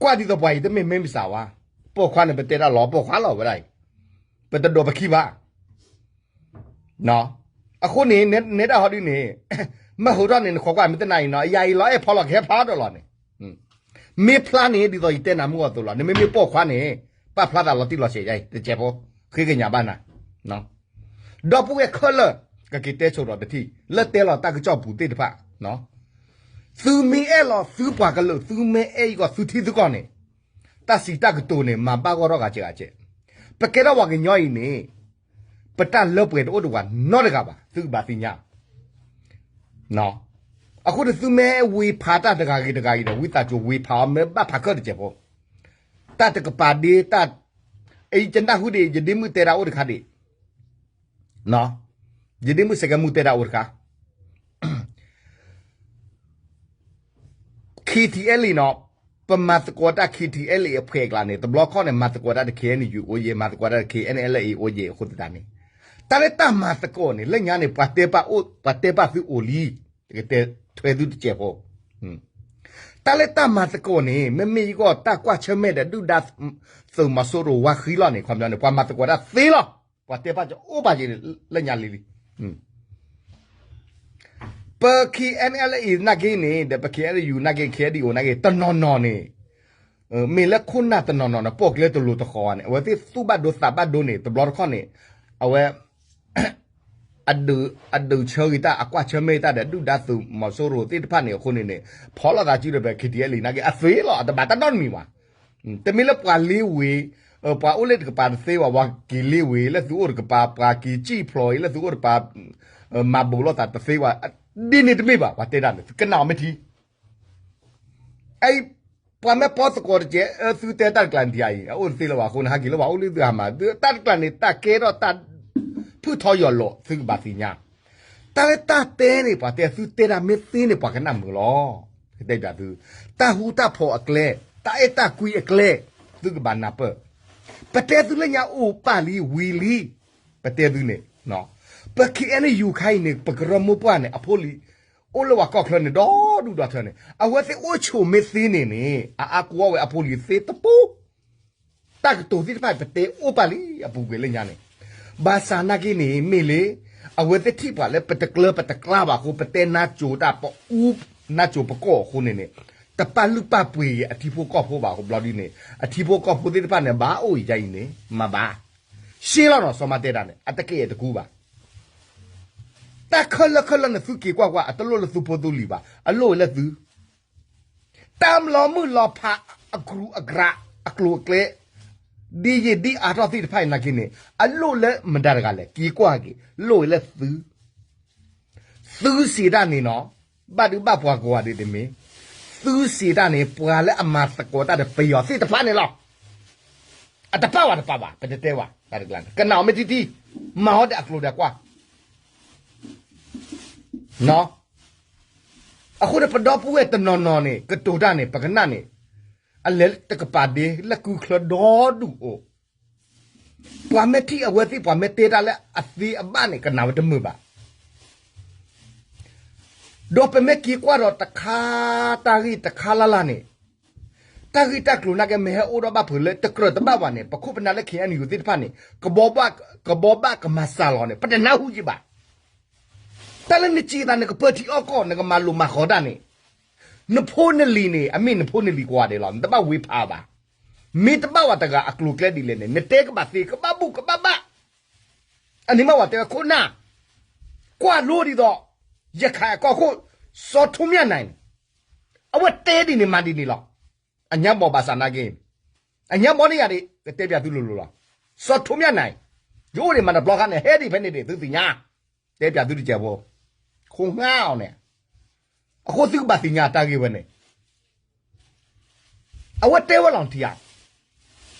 ကွၢ်ဒ်သိးပှၤအံၤတမ့ၢ်မ့ၢ်မစးဝဲ, ပိာ်ခွါန့ၣ် ပတဲတၢ်လီၤပိာ်ခွါလီၤဝဲဒၣ်အံၤ, ပတဒိးပခံဘၣ် အဃိန့ၣ် နဲဒၣ်ဟီဒုန့ၣ်, မ့ၢ်ဟိးထီၣ်န့ၣ် နခိးကွၢ်မ့ၢ်တနၤအံၤနီၤ ယၤအံၤလီၤအဲၣ်ဖီလီၤ ကဟဲဖျါထီၣ်လီၤန့ၣ်, မ့ၢ်ဖျါန့ၣ် ဒ်သိးယတဲနၤမုၢ်ဂီၢ်သိးလီၤ နမ့မ့ၢ်ပိာ်ခွါန့ၣ်, ပာ်ဖျါသးလီၤတံၢ်လီၤဆဲးယၤအံၤ တစဲးဖိ, ဃ့ကညးဘၣ်နၤ, ဒီပုၢ်ဝဲၢ်ခဲလၢာ်, ကက့ၤတဲဆိဒီးတထံၣ် လၢတဲလီၤတၢ်ကစီၣ်ပူၤသ့ၣ်တဖၣ်, သုမ့ၢ်အဲၣ်လီၤသုပှၤကလုာ် သုမ့ၢ်အဲၣ်အံၤကီၢ် သုထံသုကီၢ်န့ၣ်, တၢ်စံးတၢ်ကတိၤန့ၣ် မၤဘၣ်ဂီၢ်ထီၣ်ဂၤစဲးဂၤစဲး, ပကဲထီၣ်ပှၤကညီအံၤန့ၣ်, ပတၢ်လၢပှဲၤတအိၣ်တဝၤနီတဂၤဘၣ် သုကဘၣ်သ့ၣ်ညါ, အဃိန့ၣ်သုမ့ၢ်ဝ့ၤဖးတၢ်တဂၤဂ့ၤတဂၤဂ့ၤဒီး ဝံသးစူၤဝ့ၤဖးအီၤ မ့ၢ်ဘၣ်ဖးခၢၣ်တစဲးဖိ, တၢ်တကပၤဒ့တၢ်, အံၤယနၢ်ဟူဒံး ယဒ့မုၣ်တဲဒၣ်အိၣ်တခါဒံး, ယဒ့မုၣ်စဲးကဲမူတဲဒၣ်အိၣ်တခါ KTLA နီၤ, ပမၤသကိးတၢ် KTLA အဖှဲးကျါန့ၣ် တဘျီခီၣ်န့ၣ် မၤသကိးတၢ်ဒီး KNU အိၣ်ယဲၢ် မၤသကိးတၢ်ဒီး KNLA အိၣ်ယဲၢ်အဃိသတးန့ၣ်, တၢ်လၢတၢ်မၤသကိးန့ၣ် လၢညါန့ၣ် ပှၤတဲဘၣ်အိၣ် ပှၤတဲဘၣ်သုအိၣ်လံ, ကတဲထွဲသုတစဲးဖိ, တၢ်လၢတၢ်မၤသကိးန့ၣ် မ့မ့ၢ်ယဂီၢ်တၢ်ကွၢ်ဆၢၣ်မဲာ်ဒီးဒုၣ်ဒါသုးမီၤစိရိၤဝါဃံလီၤန့ၣ် ခီပညီန့ၣ် ပှၤမၤသကိးတၢ်သ့လီၤ, ပှၤတဲဘၣ်ကအိၣ်ဘၣ်က့ၤလၢညါလံလံ ပ KNLA နာ်က့န့ၣ် ဒီးပ KNU နာ်က့ KNDO နာ်က့ တနီၤနီၤန့ၣ်, မ့ၢ်လၢခိၣ်နၢ်တနီၤနီၤန့ၣ် ပိာ်ကျဲတလိၤတဃီၤန့ၣ် အဝဲသ့ၣ်သူၣ်ဘၣ်ဒိသးဘၣ်ဒိန့ၣ် တဘျီတခီၣ်န့ၣ်, အဝဲ အဒုးဆၢဂ့ၤတၢ် အကွၢ်ဆၢၣ်မဲာ်တၢ်ဒီး ဒုၣ်ဒါသုးမီၤစိရိၤသ့ၣ်တဖၣ်န့ၣ်အဃိန့ၣ်န့ၣ်, ဖီၣ်လိာ်သးစုဒီးပ KTLA နာ်က့ အသ့လီၤ အတဘၣ်တၢ်နီတမံၤဘၣ်. တမ့ၢ်လၢပှၤလ့ဝ့ၤ, ပှၤအိၣ်လၢတကပၤတသ့ဘၣ်, ပှၤက့ၤလ့ဝ့ၤလၢသုအိၣ်တကပၤ, ပှၤက့ၤစံၣ်ဖျိးအံၤလၢသုအိၣ်တကပၤ, မၤဘူးလိာ်သးတသ့ဘၣ်, ဒ်န့ၣ်တမ့ၢ်ဘၣ်, ပှၤတဲဒၣ်န့ၣ် ကနၣ်အီၤမ့ၢ်ထံ အံၤ, ပှၤမ့ၢ်ပီသကိးတကဲး အၢ သုတဲတၢ်တကျါန့ၣ်ဒ်အံၤ အအိၣ်တသ့လၢၤဘၣ်အဃိန့ၣ် ဟဲက့ၤလၢပှၤအိၣ်လၢသုဟးမၤ, တၢ်တကျါန့ၣ် တၢ်ကဲထီၣ်တၢ် ဖုၣ်ထီယိာ်လီၤ သုကဘၣ်သ့ၣ်ညါ. တၢ်လၢတၢ်တဲန့ၣ် ပှၤတဲသုတဲတၢ်မ့ၢ်သ့န့ၣ် ပှၤကနၣ်မုာ်လီၤ. ကတဲဘၣ်သု, တၢ်ဃူတၢ်ဖိးအကျဲ, တၢ်အဲၣ်တၢ်ကွံအကျဲ, သုကဘၣ်နၢ်ပၢၢ်. ပတဲသုလၢညါအိၣ်ပာ်လံဝံၤလံ, ပတဲသုန့ၣ်, ပ ခ့ၣ်အဲၣ်ယူၣ်ခါအံၤန့ၣ် ပကရၢမိၢ်ပှၢ်န့ၣ် အဖိလံၤ အိၣ်လၢပှၤကီၢ်ချၢန့ၣ် ဒီဒူၣ်ဒီထၢန့ၣ် အဝဲသ့ၣ်အိၣ်ဆိးမ့ၢ်သ့န့ၣ်န့ၣ် အအါကဝီဝဲအဖိလံၤသ့တပူၤ တၢ်ကတိၤသ့ၣ်တဖၣ် ပတဲအိၣ်ပာ်လံအပူၤကွံာ်လၢညါန့ၣ်, ဘၣ်ဆၣ်နာ်က့န့ၣ် မ့ၢ်လၢ အဝဲသ့ၣ်ထံၣ်ပှၤလၢပတကျၢၤပတကျါဘၣ်အဃိ ပတဲနါစိၤတၢ်ပအူ နါစိၤပကီၢ်အဃိန့ၣ်န့ၣ်, တပာ်လုၢ်ပာ်ပှ့ၤအထံဖိကီၢ်ဖိဘၣ်အဃိဘျီဒ်န့ၣ် အထံဖိကီၢ်ဖိသ့ၣ်တဖၣ်န့ၣ် ဘၣ်အိၣ်အံၤယါအံၤန့ၣ် မၤဘၣ်. ရှဲလီၤနီၤ စီၤမါတဲတၢ်န့ၣ် အတကဲအတကူဘၣ်. တၢ်ခဲလၢာ်ခဲလၢာ်န့ၣ် သုက့ၤကွၢ်ကွၢ် အတလိၣ်လၢသုဖိသုလံၤဘၣ်, အလိၣ်ဝဲလၢသု တၢ်လီၤမုၢ်လီၤဖး အကရူၢ်အကရၢ် အကျိၤအကျဲ ဒ်ယံာ်ဒ်အါထီၣ်သ့ၣ်တဖၣ်အံၤနာ်က့န့ၣ် အလိၣ်လၢမတၤတဂၤလဲၣ် က့ၤကွၢ်က့ၤ လိၣ်ဝဲလၢသု သုစံးတၢ်န့ၣ်နီၤ, ဘၣ်ဒုးဘၣ်ပှၤကိးဂၤဒဲးတမ့ၢ်, သုစံးတၢ်န့ၣ် ပှၤလၢအမၤသကိးတၢ်ဒီးပယီၤသ့ၣ်တဖၣ်န့ၣ်လီၤ. အတပာ်ဝဲတပာ်ဘၣ် ပတတဲဝဲ, ကနၣ်အီၤမ့ၢ်ထံထံ, မၤအီၤဒီးအကျိၤဒီးကွၢ် အဃိန့ၣ် ပဒီပုၢ်ဝဲၢ်တနီၤနီၤန့ၣ် ကတိၤတၢ်န့ၣ် ပကနၣ်န့ၣ် အလဲၤတကပၤဒ့လၢကုၢ်ချၢဒီဒူၣ်အိၣ်, ပှၤမ့ၢ်ထံၣ်အဝဲသ့ၣ် ပှၤမ့ၢ်တဲတၢ်လၢအသ့အဘၣ်န့ၣ် ကနၣ်ဝဲတမုာ်ဘၣ်. ဒီးပမ့ၢ်က့ၤကွၢ်ဒီးတခါ တၢ်ဂ့ၢ်တခါလၢ်လၢ်န့ၣ်, တၢ်ဂ့ၢ်တၢ်ကျိၤနာ်က့မ့ၢ်ဟဲအိၣ်ဒီးဘၣ်ဖုးလၢတကြၢးတဘၣ်ဘၣ်န့ၣ် ပခိၣ်ပနၢ်လၢ ခ့ၣ်အဲၣ်ယူၣ်သ့ၣ်တဖၣ်န့ၣ် ကဘီဘၣ်ကမၤစှၤလီၤန့ၣ် ပတနၢ်ဟူယံၤဘၣ်. တၢ်လၢနစံးသး နကပၢထံအီၣ်ကီၢ် နကမၤလိာ်မၤဃီၤတၢ်န့ၣ်, နဖိနလံၤန့ၣ် အမ့ၢ်နဖိနလံၤကိးဂၤဒဲးလီၤ. နတဘၣ်ဝ့ၤဖးဘၣ်. မ့ၢ်တဘၣ်ဝဲတဂၤအကျိၤအကျဲဒ်လဲၣ်န့ၣ် နတဲကဘၣ်သ့ ကဘၣ်ဘူၣ်ကဘၣ်ဘၣ်. အန့ၣ်မ့ၢ်ဝဲတဲဝဲခိၣ်နၢ်, ကွၢ်လိဒ်သိး ရခိုင်အကီၢ်ခိၣ် စီၤထိမၠၣ်နၢၤန့ၣ် အဝဲတဲဒ်န့ၣ်မၤဒ်န့ၣ်လီၤ. အညါဘီၣ်ဘၣ်ဆၣ်နာ်က့, အညါဘီန့ၣ်ယၤဒ် ကတဲပၠးသုလိၤလိၤလီၤ. စီၤထိမၠၣ်နၢၤ, ယအိၣ်ဒံးမၤတဘျီခါန့ၣ် ဟဲဒံးဖဲန့ၣ်ဒံး သုသ့ၣ်ညါ, တဲပၠးသုတစဲးဖိ, ခိၣ်ငါအီၤန့ၣ်, အဃိသုကဘၣ်သ့ၣ်ညါတၢ်ဂ့ၢ်ဝဲန့ၣ် အဝဲတဲဝဲလီၤထံဧါ.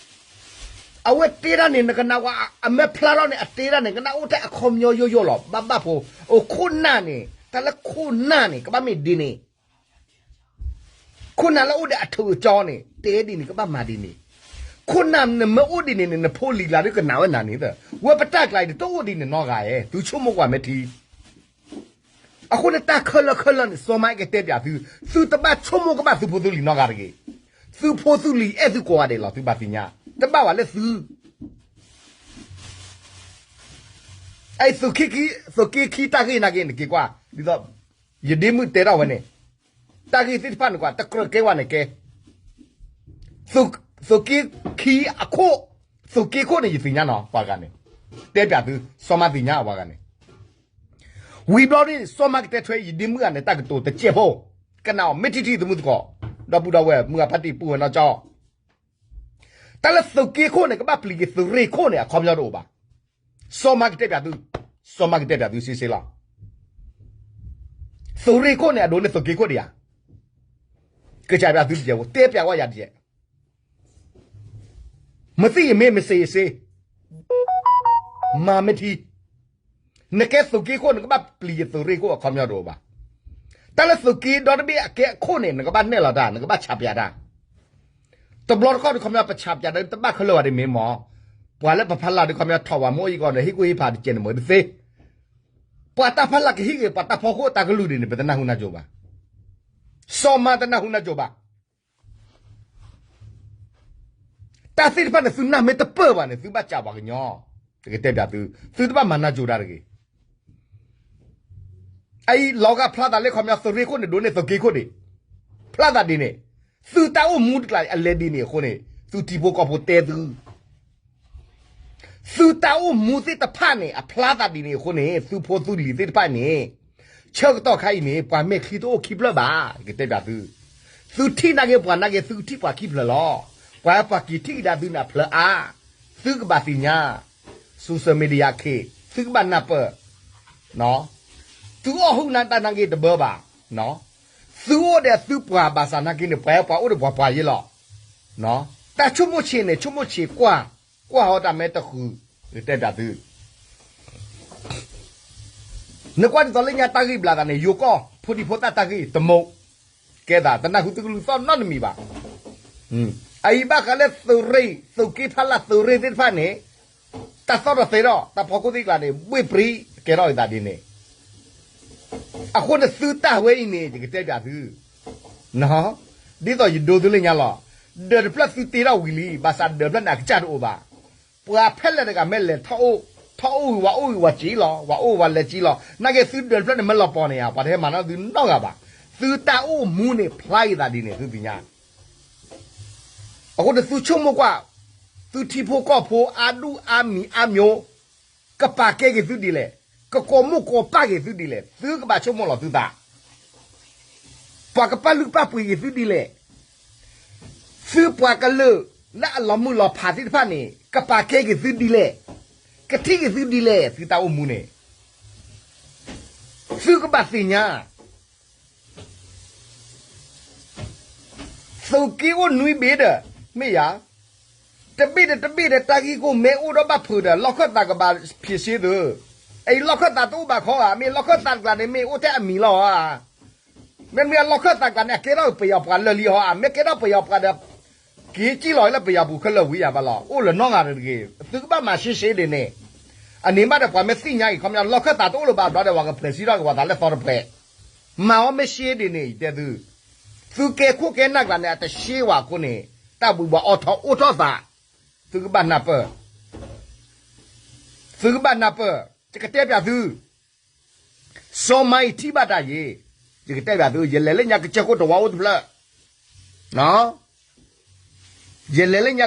အဝဲတဲတၢ်န့ၣ် နကနၣ်ဝဲ အမ့ၢ်ဖျါထီၣ်န့ၣ် အတဲတၢ်န့ၣ် ကနၣ်အိၣ်ထဲအခီပညီယိယိလီၤ. ဘၣ်ဘၣ်ဖိ, အိၣ်ခိၣ်နၢ်န့ၣ် တၢ်လၢခိၣ်နၢ်န့ၣ် ကဘၣ်မ့ၢ်ဒ်န့ၣ်, ခိၣ်နၢ်လၢအိၣ်ဒီးအထၢၣ်ကၠီန့ၣ် တဲဒ်န့ၣ် ကဘၣ်မၤဒ်န့ၣ်, ခိၣ်နၢ်နမ့ၢ်အိၣ်ဒ်န့ၣ်န့ၣ် နဖိလံၤလၢဒုးကနၣ်ဝဲနၤန့ၣ်, ဝဲပတၢ်ကျါအံၤ တအိၣ်ဒ်န့ၣ်နီတဂၤဧၢ, သုဆိကမိၣ်ကွၢ်မ့ၢ်ထံ အဃိန့ၣ်တၢ်ခဲလၢာ်ခဲလၢာ်န့ၣ် စီၤမါကတဲပၠးသု, သုတဘၣ်ဆိကမိၣ်ကဘၣ်သုဖိသုလံၤနီတဂၤတဂ့ၤ. သုဖိသုလံၤအဲၣ်သုကိးဂၤဒဲးလီၤ သုဘၣ်သ့ၣ်ညါ, တဘၣ်ဝဲလၢသု အသုးက့ခံ, သုးက့ခံတၢ်ဂ့ၢ်နာ်က့န့ၣ် က့ၤကွၢ်, ဒ်သိး ယဒ့မုၣ်တဲထီၣ်ဝဲန့ၣ်, တၢ်ဂ့ၢ်သ့ၣ်တဖၣ်န့ၣ်ကွၢ် တကြၢးကဲဝဲန့ၣ်ကဲ, သုးက့ခံအခိၣ်, သုးက့ခိၣ်န့ၣ် ယသ့ၣ်ညါနီၤ ပှၤဂၤန့ၣ်, တဲပၠးသု စီၤမါသ့ၣ်ညါအပှၤဂၤန့ၣ် ဝံၤဘျီန့ၣ် စီၤမါကတဲထွဲ ယဒ့မုၣ်ဂၤန့ၣ် တၢ်ကတိၤတစဲးဖိ, ကနၣ်အီၤမ့ၢ်ထံထံ သမုၢ်သကိး, ဒီပုၢ်ဒီဝဲၢ် မုၢ်အဖါတံၢ်ပုၢ်ဝဲၢ်နီၢ်ကၠီ, တၢ်လၢသုးက့ခိၣ်န့ၣ် ကဘၣ်ပျံၤက့ၤသုးရ့ၣ်ခိၣ်န့ၣ် အခီပညီတအိၣ်ဘၣ်. စီၤမါကတဲပၠးသု, စီၤမါကတဲပၠးသုစ့စ့လီၤ. သုးရ့ၣ်ခိၣ်န့ၣ် အဒိန့ၣ်သုးက့ခိၣ်ဒံးဧါ, ကစၢ်ပၠးသုတစဲးဖိ တဲပၠးဝဲယၤတစဲး မသ့ၣ်ယမ့ၢ်မစ့ယစ့, မၤမ့ၢ်ထံ, နကဲသုးက့ခိၣ် နကဘၣ်ပျံၤယသုးရ့ၣ်ခိၣ် အခီပညီတအိၣ်ဘၣ်. တၢ်လၢသုးက့ဒီတဘ့ၣ်အကဲအခိၣ်န့ၣ် နကဘၣ်နဲၣ်လီၤတၢ် နကဘၣ်ဆးပၠးတၢ်, တဘျီတခီၣ်ဒုးခီပညီ ပဆးပၠးတၢ် တဘၣ်ခဲလၢာ်ဝဲဒ်မ့ၢ်မ့ၢ်, ပှၤလၢပဖီလာ်ဒုးခီပညီထီၣ်ဝဲ မ့ၢ်အံၤကီးဒီး ဟ့ၣ်ကူၣ်ဟ့ၣ်ဖးတကဲးန့ၣ်မ့ၢ်တသ့, ပှၤတၢ်ဖီလာ်ကဟ့ၣ်ဂ့ၤ ပှၤတၢ်ဖီခိၣ်တၢ်ကလုၢ်ဒ်န့ၣ် ပတနၢ်ဟူနၢ်ကၠိဘၣ်. စီၤမါတနၢ်ဟူနၢ်ကၠိဘၣ်. တၢ်သ့ၣ်တဖၣ်န့ၣ် သုနၢ်မ့ၢ်တပၢၢ်ဘၣ်န့ၣ် သုဘၣ်စံးပှၤကညီ, တကတဲပၠးသု, သုတဘၣ်မၤနၢ်ကၠိတၢ်တဂ့ၤ. အအံၤ လီၤဂာ်ဖျါသးလၢခီပညီ သုးရ့ၣ်ခိၣ်န့ၣ် ဒိးန့ၢ်သုးက့ခိၣ်ဒံး, ဖျါသးဒ်န့ၣ်, သုတၢ်အိၣ်မူတကျါအလဲၤဒ်န့ၣ်အဃိန့ၣ် သုထံဖိကီၢ်ဖိတဲသု သုတၢ်အိၣ်မူသ့ၣ်တဖၣ်န့ၣ် အဖျါသးဒ်န့ၣ်အဃိန့ၣ် သုဖိသုလံၤသ့ၣ်တဖၣ်န့ၣ်, ဆၢကတီၢ်ခါအံၤန့ၣ် ပှၤမဲာ်ချံတအိၣ်ခံဖျၢၣ်ဘၣ်, ကတဲပၠးသု, သုထံၣ်နာ်က့ ပှၤနာ်က့ သုကထံၣ်ပှၤခံဖျၢၣ်လီၤ. ပှၤပှၤက့ၤထံၣ်ကဒါသုန့ၣ်အဖျၢၣ်အါ, သုကဘၣ်သ့ၣ်ညါ, social media ခ့, သုကဘၣ်နၢ်ပၢၢ် သုအီၣ်ဟုၣ်နၢ်တၢ်နာ်က့တဘၢဘၣ်, သုအိၣ်ဒီးသုပှၤဘၣ်ဆၣ်နာ်က့န့ၣ် ပှၤပှၤအိၣ်ဒီးပှၤပှၤယ့လီၤ. တၢ်ဆိကမိၣ်ဆံးန့ၣ် ဆိကမိၣ်ဆံးကွၢ်, ကွၢ်ဟီတၢ်မ့ၢ်တဃုာ်, ကတဲပၠးသု, နကွၢ်ဒ်သိးလၢညါတၢ်ဂ့ၢ်ဘျးသးန့ၣ် ယိၤကီၢ်ဖိဒံဖိသၣ်တၢ်ဂ့ၢ်တမူး, ကဲသး တနၢ်ဟူသုကလုၢ်သီၣ်နီတမံၤဘၣ်. အအံၤဘၣ်ဃးလၢသုးရ့ၣ် သုးက့ဖးလၢသုးရ့ၣ်သ့ၣ်တဖၣ်န့ၣ် တၢ်သီၣ်ထီၣ်သဲထီၣ် တၢ်ဖီခိၣ်သ့ၣ်ကျါန့ၣ် ဘှ့ၣ်ပြံ ကဲထီၣ်က့ၤသးဒ်န့ၣ် အဃိန့ၣ်သုတၢ်ဝဲအံၤန့ၣ် ယကတဲပၠးသု, ဒ်သိးယဒိသုလၢညါလီၤ. ဒၢးတဖျၢၣ်သုတ့ထီၣ်ဝံၤလံ ဘၣ်ဆၣ်ဒၢးတဖျၢၣ်န့ၣ် အကစၢ်တအိၣ်ဘၣ်. ပှၤဖဲလဲၣ်တဂၤမ့ၢ်လဲၤထီၣ်အိၣ်, ထီၣ်အိၣ်ဝံၤဝဲအိၣ်ဝံၤဝဲစ့လီၤ, ဝဲအိၣ်ဝဲလဲၤစ့လီၤ. နာ်က့သုဒၢးတဖျၢၣ်န့ၣ် မ့ၢ်လီၤပီၤန့ၣ်ဧါ, ပှၤတဟဲမၤနီၣ်သုနီတဂၤဘၣ်. သုတၢ်အိၣ်မူန့ၣ် ဖျါက့ၤသးဒ်န့ၣ် သုသ့ၣ်ညါ အဃိန့ၣ်သုဆိကမိၣ်ကွၢ်, သုထံဖိကီၢ်ဖိအါဒူၣ်အါမံၤအါမျိၤ ကပာ်ကဲက့ၤသုဒ်လဲၣ်, ကကိးမိၢ်ကိးပၢ်က့ၤသုဒ်လဲၣ်, သုကဘၣ်ဆိကမိၣ်လီၤသုသး. ပှၤကပာ်လုၢ်ပာ်ပှ့ၤက့ၤသုဒ်လဲၣ်, သုပှၤကလုာ်လၢအလီၤမုၢ်လီၤဖးသ့ၣ်တဖၣ်န့ၣ် ကပာ်ကဲက့ၤသုဒ်လဲၣ်, ကထံၣ်က့ၤသုဒ်လဲၣ်, သုတၢ်အိၣ်မူန့ၣ် သုကဘၣ်သ့ၣ်ညါ သုးက့အိၣ်နွံဘ့ၣ်ဒီး မ့ၢ်ယၤ, တဘ့ၣ်ဒီးတဘ့ၣ်ဒီးတၢ်ဂ့ၢ်ကီမ့ၢ်အိၣ်ဒီးဘၣ်ဖုးဒီး လီၢ်ခၢၣ်သးကဘၣ်ဖံးစ့သု, အအံၤလီၢ်ခၢၣ်သးတအိၣ်ဘၣ်ခီဧါ, မ့ၢ်လီၢ်ခၢၣ်သးတကျါန့ၣ် မ့ၢ်အိၣ်ထဲအမံၤလီၤဧါ, မ့မ့ၢ်လီၢ်ခၢၣ်သးတကျါန့ၣ် အကဲထီၣ်ပယီၤပှၤလၢာ်လံဟီဧါ, မ့ၢ်ကဲထီၣ်ပယီၤပှၤဒီး က့ၤကံၣ်လီၤလၢပယီၤပူၤခဲလၢာ်ဝံၤယၤဘၣ်လီၤ, အိၣ်လၢၤနီတဂၤတဂ့ၤ, သုကဘၣ်မၤရှဲရှဲဒ်န့ၣ်, အန့ၣ်မးဒီးပှၤမ့ၢ်သ့ၣ်ညါအံၤ ခီပညီ လီၢ်ခၢၣ်သးတအိၣ်လၢၤဘၣ်ဘျီဒီး ပှၤကဖျဲးစံးထီၣ်က့ၤပှၤသးလၢသီတဖျဲး, မၤအီၤမ့ၢ်ရှဲဒ်န့ၣ် ယတဲသု, သုကဲခိၣ်ကဲနၢ်ကျါန့ၣ် အတရှဲဝဲအဃိန့ၣ် တၢ်ဘှံးဘှီးအိၣ်ထီၣ်အိၣ်ထီၣ်သး, သုကဘၣ်နၢ်ပၢၢ်, သုကဘၣ်နၢ်ပၢၢ်, ယကတဲပၠးသု စီၤမၤအံၤထံၣ်ဘၣ်တၢ်ယံၤ, ယကတဲပၠးသု ယလဲၤလၢညါကစၢၢ်ခိၣ်တဝီအိၣ်တဖျၢၣ်, ယလဲၤလၢညါ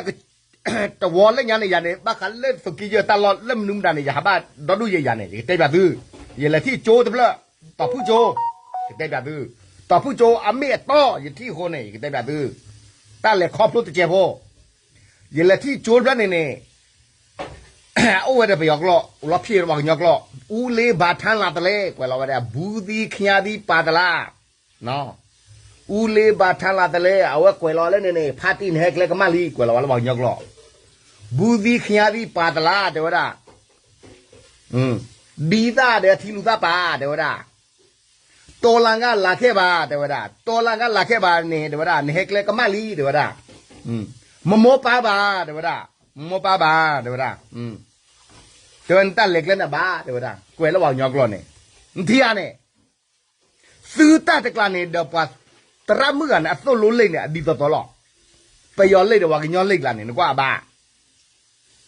တဝီလၢညါန့ၣ်ယၤန့ၣ် ဘၣ်ဃးလၢသုးက့ယဲၢ်တၢ်လီၢ်လၢမနုၤမတၤန့ၣ် ယဟးဘၣ်ဒီဒူၣ်ယဲယၤန့ၣ် ယကတဲပၠးသု, ယလဲၤထံၣ်ကၠိတဖျၢၣ်, တီၤဖုၣ်ကၠိ, ယကတဲပၠးသု, တီၤဖုၣ်ကၠိအမ့ၢ်အတီ ယထံၣ်အဃိန့ၣ် ယကတဲပၠးသု, တၢ်လဲၤခီဖျိတစဲးဖိ ယလဲၤထံၣ်ကၠိတဖျၢၣ်န့ၣ်န့ၣ် အိၣ်ဝဲဒီးပယီၤကျိာ် လီၤဖျ့ၣ်ဒီးပှၤကညီကျိာ်, အူလ့ဘၣ်ထါလၢ်တလဲ ကွဲးလီၤဝဲဒၣ် ဘူးသံခညါသံပာ်သလါ, အူလ့ဘၣ်ထါလၢ်တလဲ အဝဲကွဲးလီၤလၢန့ၣ်န့ၣ် ဖါတံၢ်နဟဲကျဲကမၣ်လံ ကွဲးလီၤဝဲလၢပှၤကညီကျိာ်, ဘူးသံခညါသံပာ်သလါ တဲဝဲဒၣ်, ဒ်သၣ်ဒီးထံလူၤသၣ်ပာ် တဲဝဲဒၣ် တီလၢ်ဂၤလၢ်ခဲဘၣ် တဲဝဲဒၣ်, တီလၢ်ဂၤလၢ်ခဲဘၣ်န့ၣ် တဲဝဲဒၣ် နဟဲကျဲကမၣ်လံ တဲဝဲဒၣ်, မမိၢ်ပၢ်ဘၣ် တဲဝဲဒၣ်, မမိၢ်ပၢ်ဘၣ် တဲဝဲဒၣ်, တဲဝဲနတၢ်လဲၤကျဲန့ၣ်ဘၣ် တဲဝဲဒၣ် ကွဲးလၢပှၤကညီကျိာ်န့ၣ်, နထံၣ်ဧါန့ၣ်, သုတၢ်တကျါန့ၣ်ဒီးပှၤ သရၣ်မုၣ်ဂၤန့ၣ် အသိၣ်လိလ့ၣ်န့ၣ် အဒ်သိးသိးလီၤ, ပယီၤလ့ၣ်ဒီးပှၤကညီလ့ၣ်ကျါန့ၣ် နကွၢ်အဘၣ်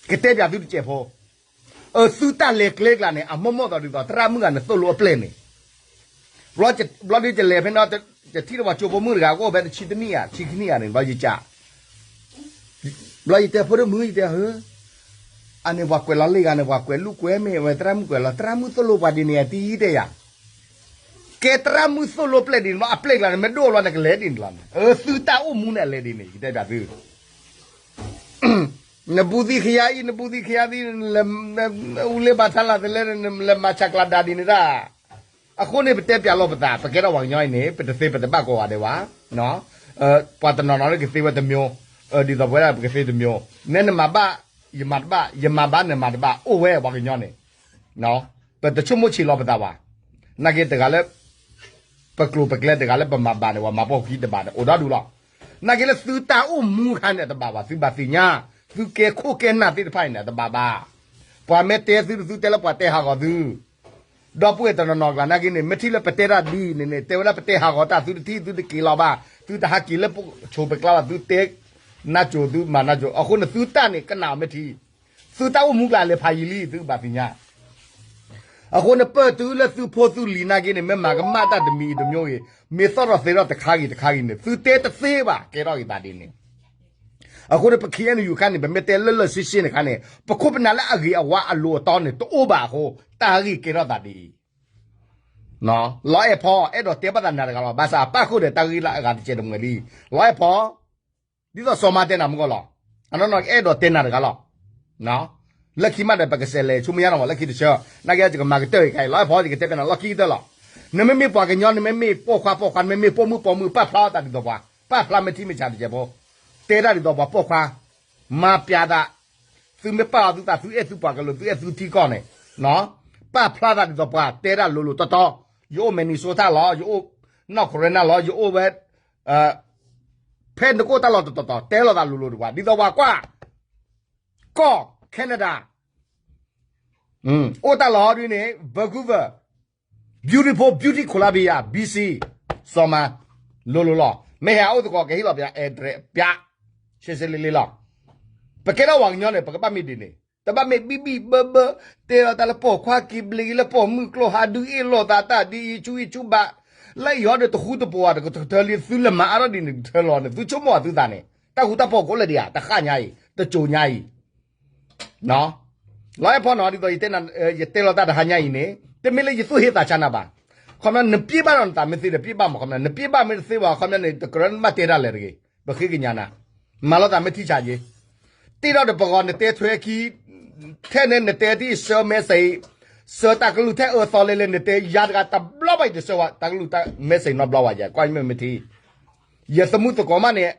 ကတဲပၠးသုတစဲးဖိ, အသုတၢ်လဲၤကျဲကျါန့ၣ် အမိၢ်မိၢ်သီဒ်သိး သရၣ်မုၣ်ဂၤန့ၣ်သိၣ်လိအပျဲၢ်န့ၣ်, ဘျီဒ်ယလဲၤဖဲန့ၣ် ယထံၣ်ဒီးပှၤကၠိဖိမုၣ်တဂၤ ကအိၣ်ဖဲတဆံတနံၣ်ဧါ ဆံခံနံၣ်ဧါန့ၣ် ဘျီယကး ဘျီယတဲဖိဒိၣ်မုၣ် ယတဲဧၢ, အန့ၣ်ပှၤကွဲးလီၤလ့ၣ်ဂၤန့ၣ် ပှၤကွဲးလူၢ်ကွဲးမ့ၢ်ဝဲ သရၣ်မုၣ်ကွဲးလီၤ သရၣ်မုၣ်သိၣ်လိပှၤဒ်န့ၣ် အတံၤတဲယၤ, ကဲသရၣ်မုၣ်သိၣ်လိပျဲၢ်ဒ်န့ၣ် အပျဲၢ်ကျါန့ၣ် မ့ၢ်ဒိၣ်လီၤန့ၣ် ကလဲၤဒ်န့ၣ်လီၤန့ၣ် အသုတၢ်အိၣ်မူန့ၣ် အလဲၤဒ်န့ၣ် ယကတဲပၠးသု နဘူးသံၣ်ခယါအံၤ နဘူးသံၣ်ခယါသံၣ် အူလ့ဘၣ်ထါလၢ်တလဲ နလဲၤမၤဆးကျးဒၣ်ဒ်န့ၣ်ဒၣ်, အဃိန့ၣ် ပတဲပၠးလိာ်ပသး ပကဲထီၣ်ပှၤကညီအံၤန့ၣ် ပတသ့ပတဘၣ်ကိးဂၤဒဲးဘၣ်, ပှၤတနီၤနီၤလၢကသ့ဝဲတမျိုး, ဒ်သိးပဝဲဒၣ်ပကသ့တမျိုး, မ့ၢ်နမၤဘၣ် ယမၤတဘၣ် ယမၤဘၣ်နမၤတဘၣ် အိၣ်ဝဲပှၤကညီန့ၣ် ပတဆိကမိၣ်ဆံးလီၤပသးဘၣ်, နာ်က့တဂၤလၢ ပကျိၤပကျဲတဂၤလၢပမၤဘၣ်န့ၣ် ပှၤမၤပိာ်ခံတဘၣ်န့ၣ် အိၣ်ဒီဒူၣ်လီၤ, နာ်က့လၢသုတၢ်အိၣ်မူခါန့ၣ် တဘၣ်ဘၣ် သုဘၣ်သ့ၣ်ညါ, သုကဲခိၣ်ကဲနၢ်သ့ၣ်တဖၣ်အံၤန့ၣ် တဘၣ်ဘၣ်, ပှၤမ့ၢ်တဲသု သုတဲလၢပှၤတဲဟးဂီၤသု ဒီပုၢ်ဝဲၢ်တနီၤနီၤကျါနာ်က့န့ၣ် မ့ၢ်ထံၣ်လၢပတဲတၢ်ဒ်န့ၣ်န့ၣ် တဲဝဲဒၣ်ပတဲဟးဂီၤတၢ် သုတထံၣ် သုတက့ၤလီၤဘၣ် သုတဟးက့ၤလၢပဆိးပကျါဘၣ် သုတဲ နၢ်ကၠိၤ သုမၤနၢ်ကၠိၤ အဃိန့ၣ်သုတၢ်န့ၣ် ကနၣ်အီၤမ့ၢ်ထံ, သုတၢ်အိၣ်မူကျါလဲၤဖးယံာ်လံ သုကဘၣ်သ့ၣ်ညါ, အဃိန့ၣ်ပၢၢ်တုၤလၢသုဖိသုလံၤနာ်က့န့ၣ် မ့ၢ်မၤကမၣ်တၢ်တမံၤအံၤတမျိုးဂ့ၤ, မ့ၢ်သီၣ်ထီၣ်သဲထီၣ်တခါဂ့ၤတခါဂ့ၤန့ၣ် သုတဲတသ့ဘၣ် ကဲထီၣ်ဂ့ၤသးဒ်န့ၣ် အဃိန့ၣ် ပ ခ့ၣ်အဲၣ်ယူၣ် အခါန့ၣ် ပမ့ၢ်တဲလၢလၢဆ့ဆ့န့ၣ်ခါန့ၣ် ပခိၣ်ပနၢ်လၢအဂ့ၤအဝါအလိၤအတီန့ၣ် တအိၣ်ဘၣ်အဃိ တၢ်ဂ့ၢ်ကဲထီၣ်သးဒ်အံၤ, လီၤအဲၣ်ဖီ အဲၣ်ဒိးတဲဘၣ်သးနၤတဂၤလီၤ. ဘၣ်ဆၣ်အပၣ်ဃုာ်ဒီးတၢ်ဂ့ၢ်လၢအဂၤတစဲးတမှဲၤလံ, လီၤအဲၣ်ဖီ ဒ်သိးစီၤမၤတဲနၤမုၢ်ကီၢ်လီၤ. အနီၢ်နီၢ်အဲၣ်ဒိးတဲနၤတဂၤလီၤ. လၢခံမးဒီး ပကစးလဲၤဆူမဲာ်ညါနီၤမး လၢခံတဆၢ, နာ်က့ယကမၤကတၢၢ်အံၤခါအံၤ လီၤအဲၣ်ဖီ ယကတဲဖဲနၤ လီၢ်ခံကတၢၢ်လီၤ. နမ့မ့ၢ်ပှၤကညီ နမ့မ့ၢ်ပိာ်ခွါပိာ်ခွါ နမ့မ့ၢ်ပိာ်မုၣ်ပိာ်မုၣ် ပာ်ဖျါတၢ်ဒ်သိးပှၤ ပာ်ဖျါမ့ၢ်ထံမ့ၢ်ဆးတစဲးဖိ, တဲတၢ်ဒ်သိးပှၤပိာ်ခွါ, မၤပျးသး, သုမ့ၢ်ပာ်အီၤသုသး သုအဲၣ်သုပှၤကလုာ် သုအဲၣ်သုထံကီၢ်န့ၣ်, ပာ်ဖျါသးဒ်သိးပှၤတဲတၢ်လိၤလိၤတီတီ, ယအိၣ် Minnesota လီၤ, ယအိၣ် North Carolina လီၤ, ယအိၣ်ဝဲ ဖဲနကအိၣ်တၢ်လီၢ်တတီၤတီၤ တဲလိာ်သးလိၤလိၤတပှၤ ဒ်သိးပှၤကွၢ် ကီၢ် Canada အိၣ်တၢ်လီၢ်ဒ်န့ၣ် Vancouver, beautiful beauty Columbia, B C, စီၤမၤ လိၤလိၤလီၤ. မ့ၢ်ဟဲအိၣ်သကိးကဟ့ၣ်လီၤပၠး address ပၠး ရှဲရှဲလ့လ့လီၤ. ပကဲထီၣ်ပှၤကညီန့ၣ် ပကဘၣ်မ့ၢ်ဒ်န့ၣ်, တဘၣ်မ့ၢ်ဘံၣ်ဘံၣ်ဘၢဘၢ တဲလီၤတၢ်လၢပိာ်ခွါက့ၤဘျ့က့ၤလၢပိာ်မုၣ်ကျိဟးဒုးအ့ၣ်လိာ်သးတၢ်ဒ်အံၤဆူအံၤဆူဘၣ်, လၢအံၤဟီဒီးတဃူတပှၤတကထၢလံ သုလၢမၤအါထီၣ်ဒ်န့ၣ်တထၢလီၤန့ၣ် သုဆိကမိၣ်အသုသးန့ၣ် တၢ်ဃူတၢ်ဖိးကိးလၢဒံးဧါ တဃၣ်ညါအံၤ တစိၤညါအံၤ လီၤအဲၣ်ဖီနီၤ ဒ်သိးယတဲလီၤတၢ်တဟါညါအံၤန့ၣ် တမ့ၢ်လၢယသူၣ်ဟ့သးဆါနၤဘၣ်. ခီပညီ နပျ့ဘၣ်ဒီးနသးမ့ၢ်သ့ဒီး ပျ့ဘၣ်မး ခီပညီ နပျ့ဘၣ်မ့ၢ်တသ့ဘၣ် ခီပညီန့ၣ် တကြၢးနဘၣ်တဲတၢ်လဲၣ်တဂ့ၤ, ပဃ့ကညးနၤ, မၤလိာ်သးမ့ၢ်ထံဆးယ့, တ့ထီၣ်ဒီးပဂီၤနတဲထွဲခံ, ထဲန့ၣ်နတဲတံၢ်ဆၢ message, ဆၢတၢ်ကလုၢ်ထဲအၢသီလဲလဲ နတဲယၤတဂၤတဘျီဘၣ် ယတဆၢဝဲ တၢ်ကလုၢ်တၢ် message နီတဘျီဘၣ်ယဲ ကွၢ်မ့ၢ်မ့ၢ်ထံ ယသမူသကိးမးန့ၣ်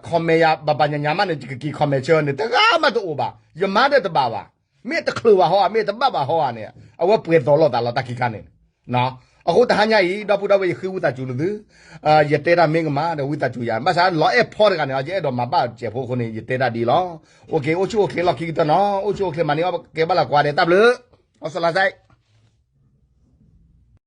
comment ယၤ ဘၣ်ဘၣ်ညါညါမးန့ၣ် ယကက့ၤ comment ဆၢန့ၣ် တဂၤမးတအိၣ်ဘၣ်, ယမၤဒီးတဘၣ်ဘၣ်, မ့ၢ်တချုးဘၣ်ဟီဧါ မ့ၢ်တဘၣ်ဘၣ်ဟီဧါန့ၣ် အဝဲပှဲၤသီလိာ်သးလီၤတၢ်ခံခါန့ၣ်. အဃိတဟါညါအံၤ ဒီပုၢ်ဒီဝဲၢ် ယဃ့ဝံသးစူၤလၢသု, ယတဲတၢ်မ့ၢ်ကမၣ်ဒီးဝံသးစူၤယၤ ဘၣ်ဆၣ်လီၤအဲၣ်ဖီတဂၤန့ၣ် ယအဲၣ်ဒိးမၤဘၣ်စဲးဖိအဃိန့ၣ် ယတဲတၢ်ဒ်အံၤလီၤ. အိၣ်ဆူၣ်အိၣ်ချ့လီၢ်ခံကတၢၢ်နီၤ, အိၣ်ဆူၣ်အိၣ်ချ့မၤန့ၢ်အီၣ်ကဲဘၣ်လၢကွၢ်ဒဲးတၢ်ဘျုး, အီၣ်ဆူၣ်လါစဲ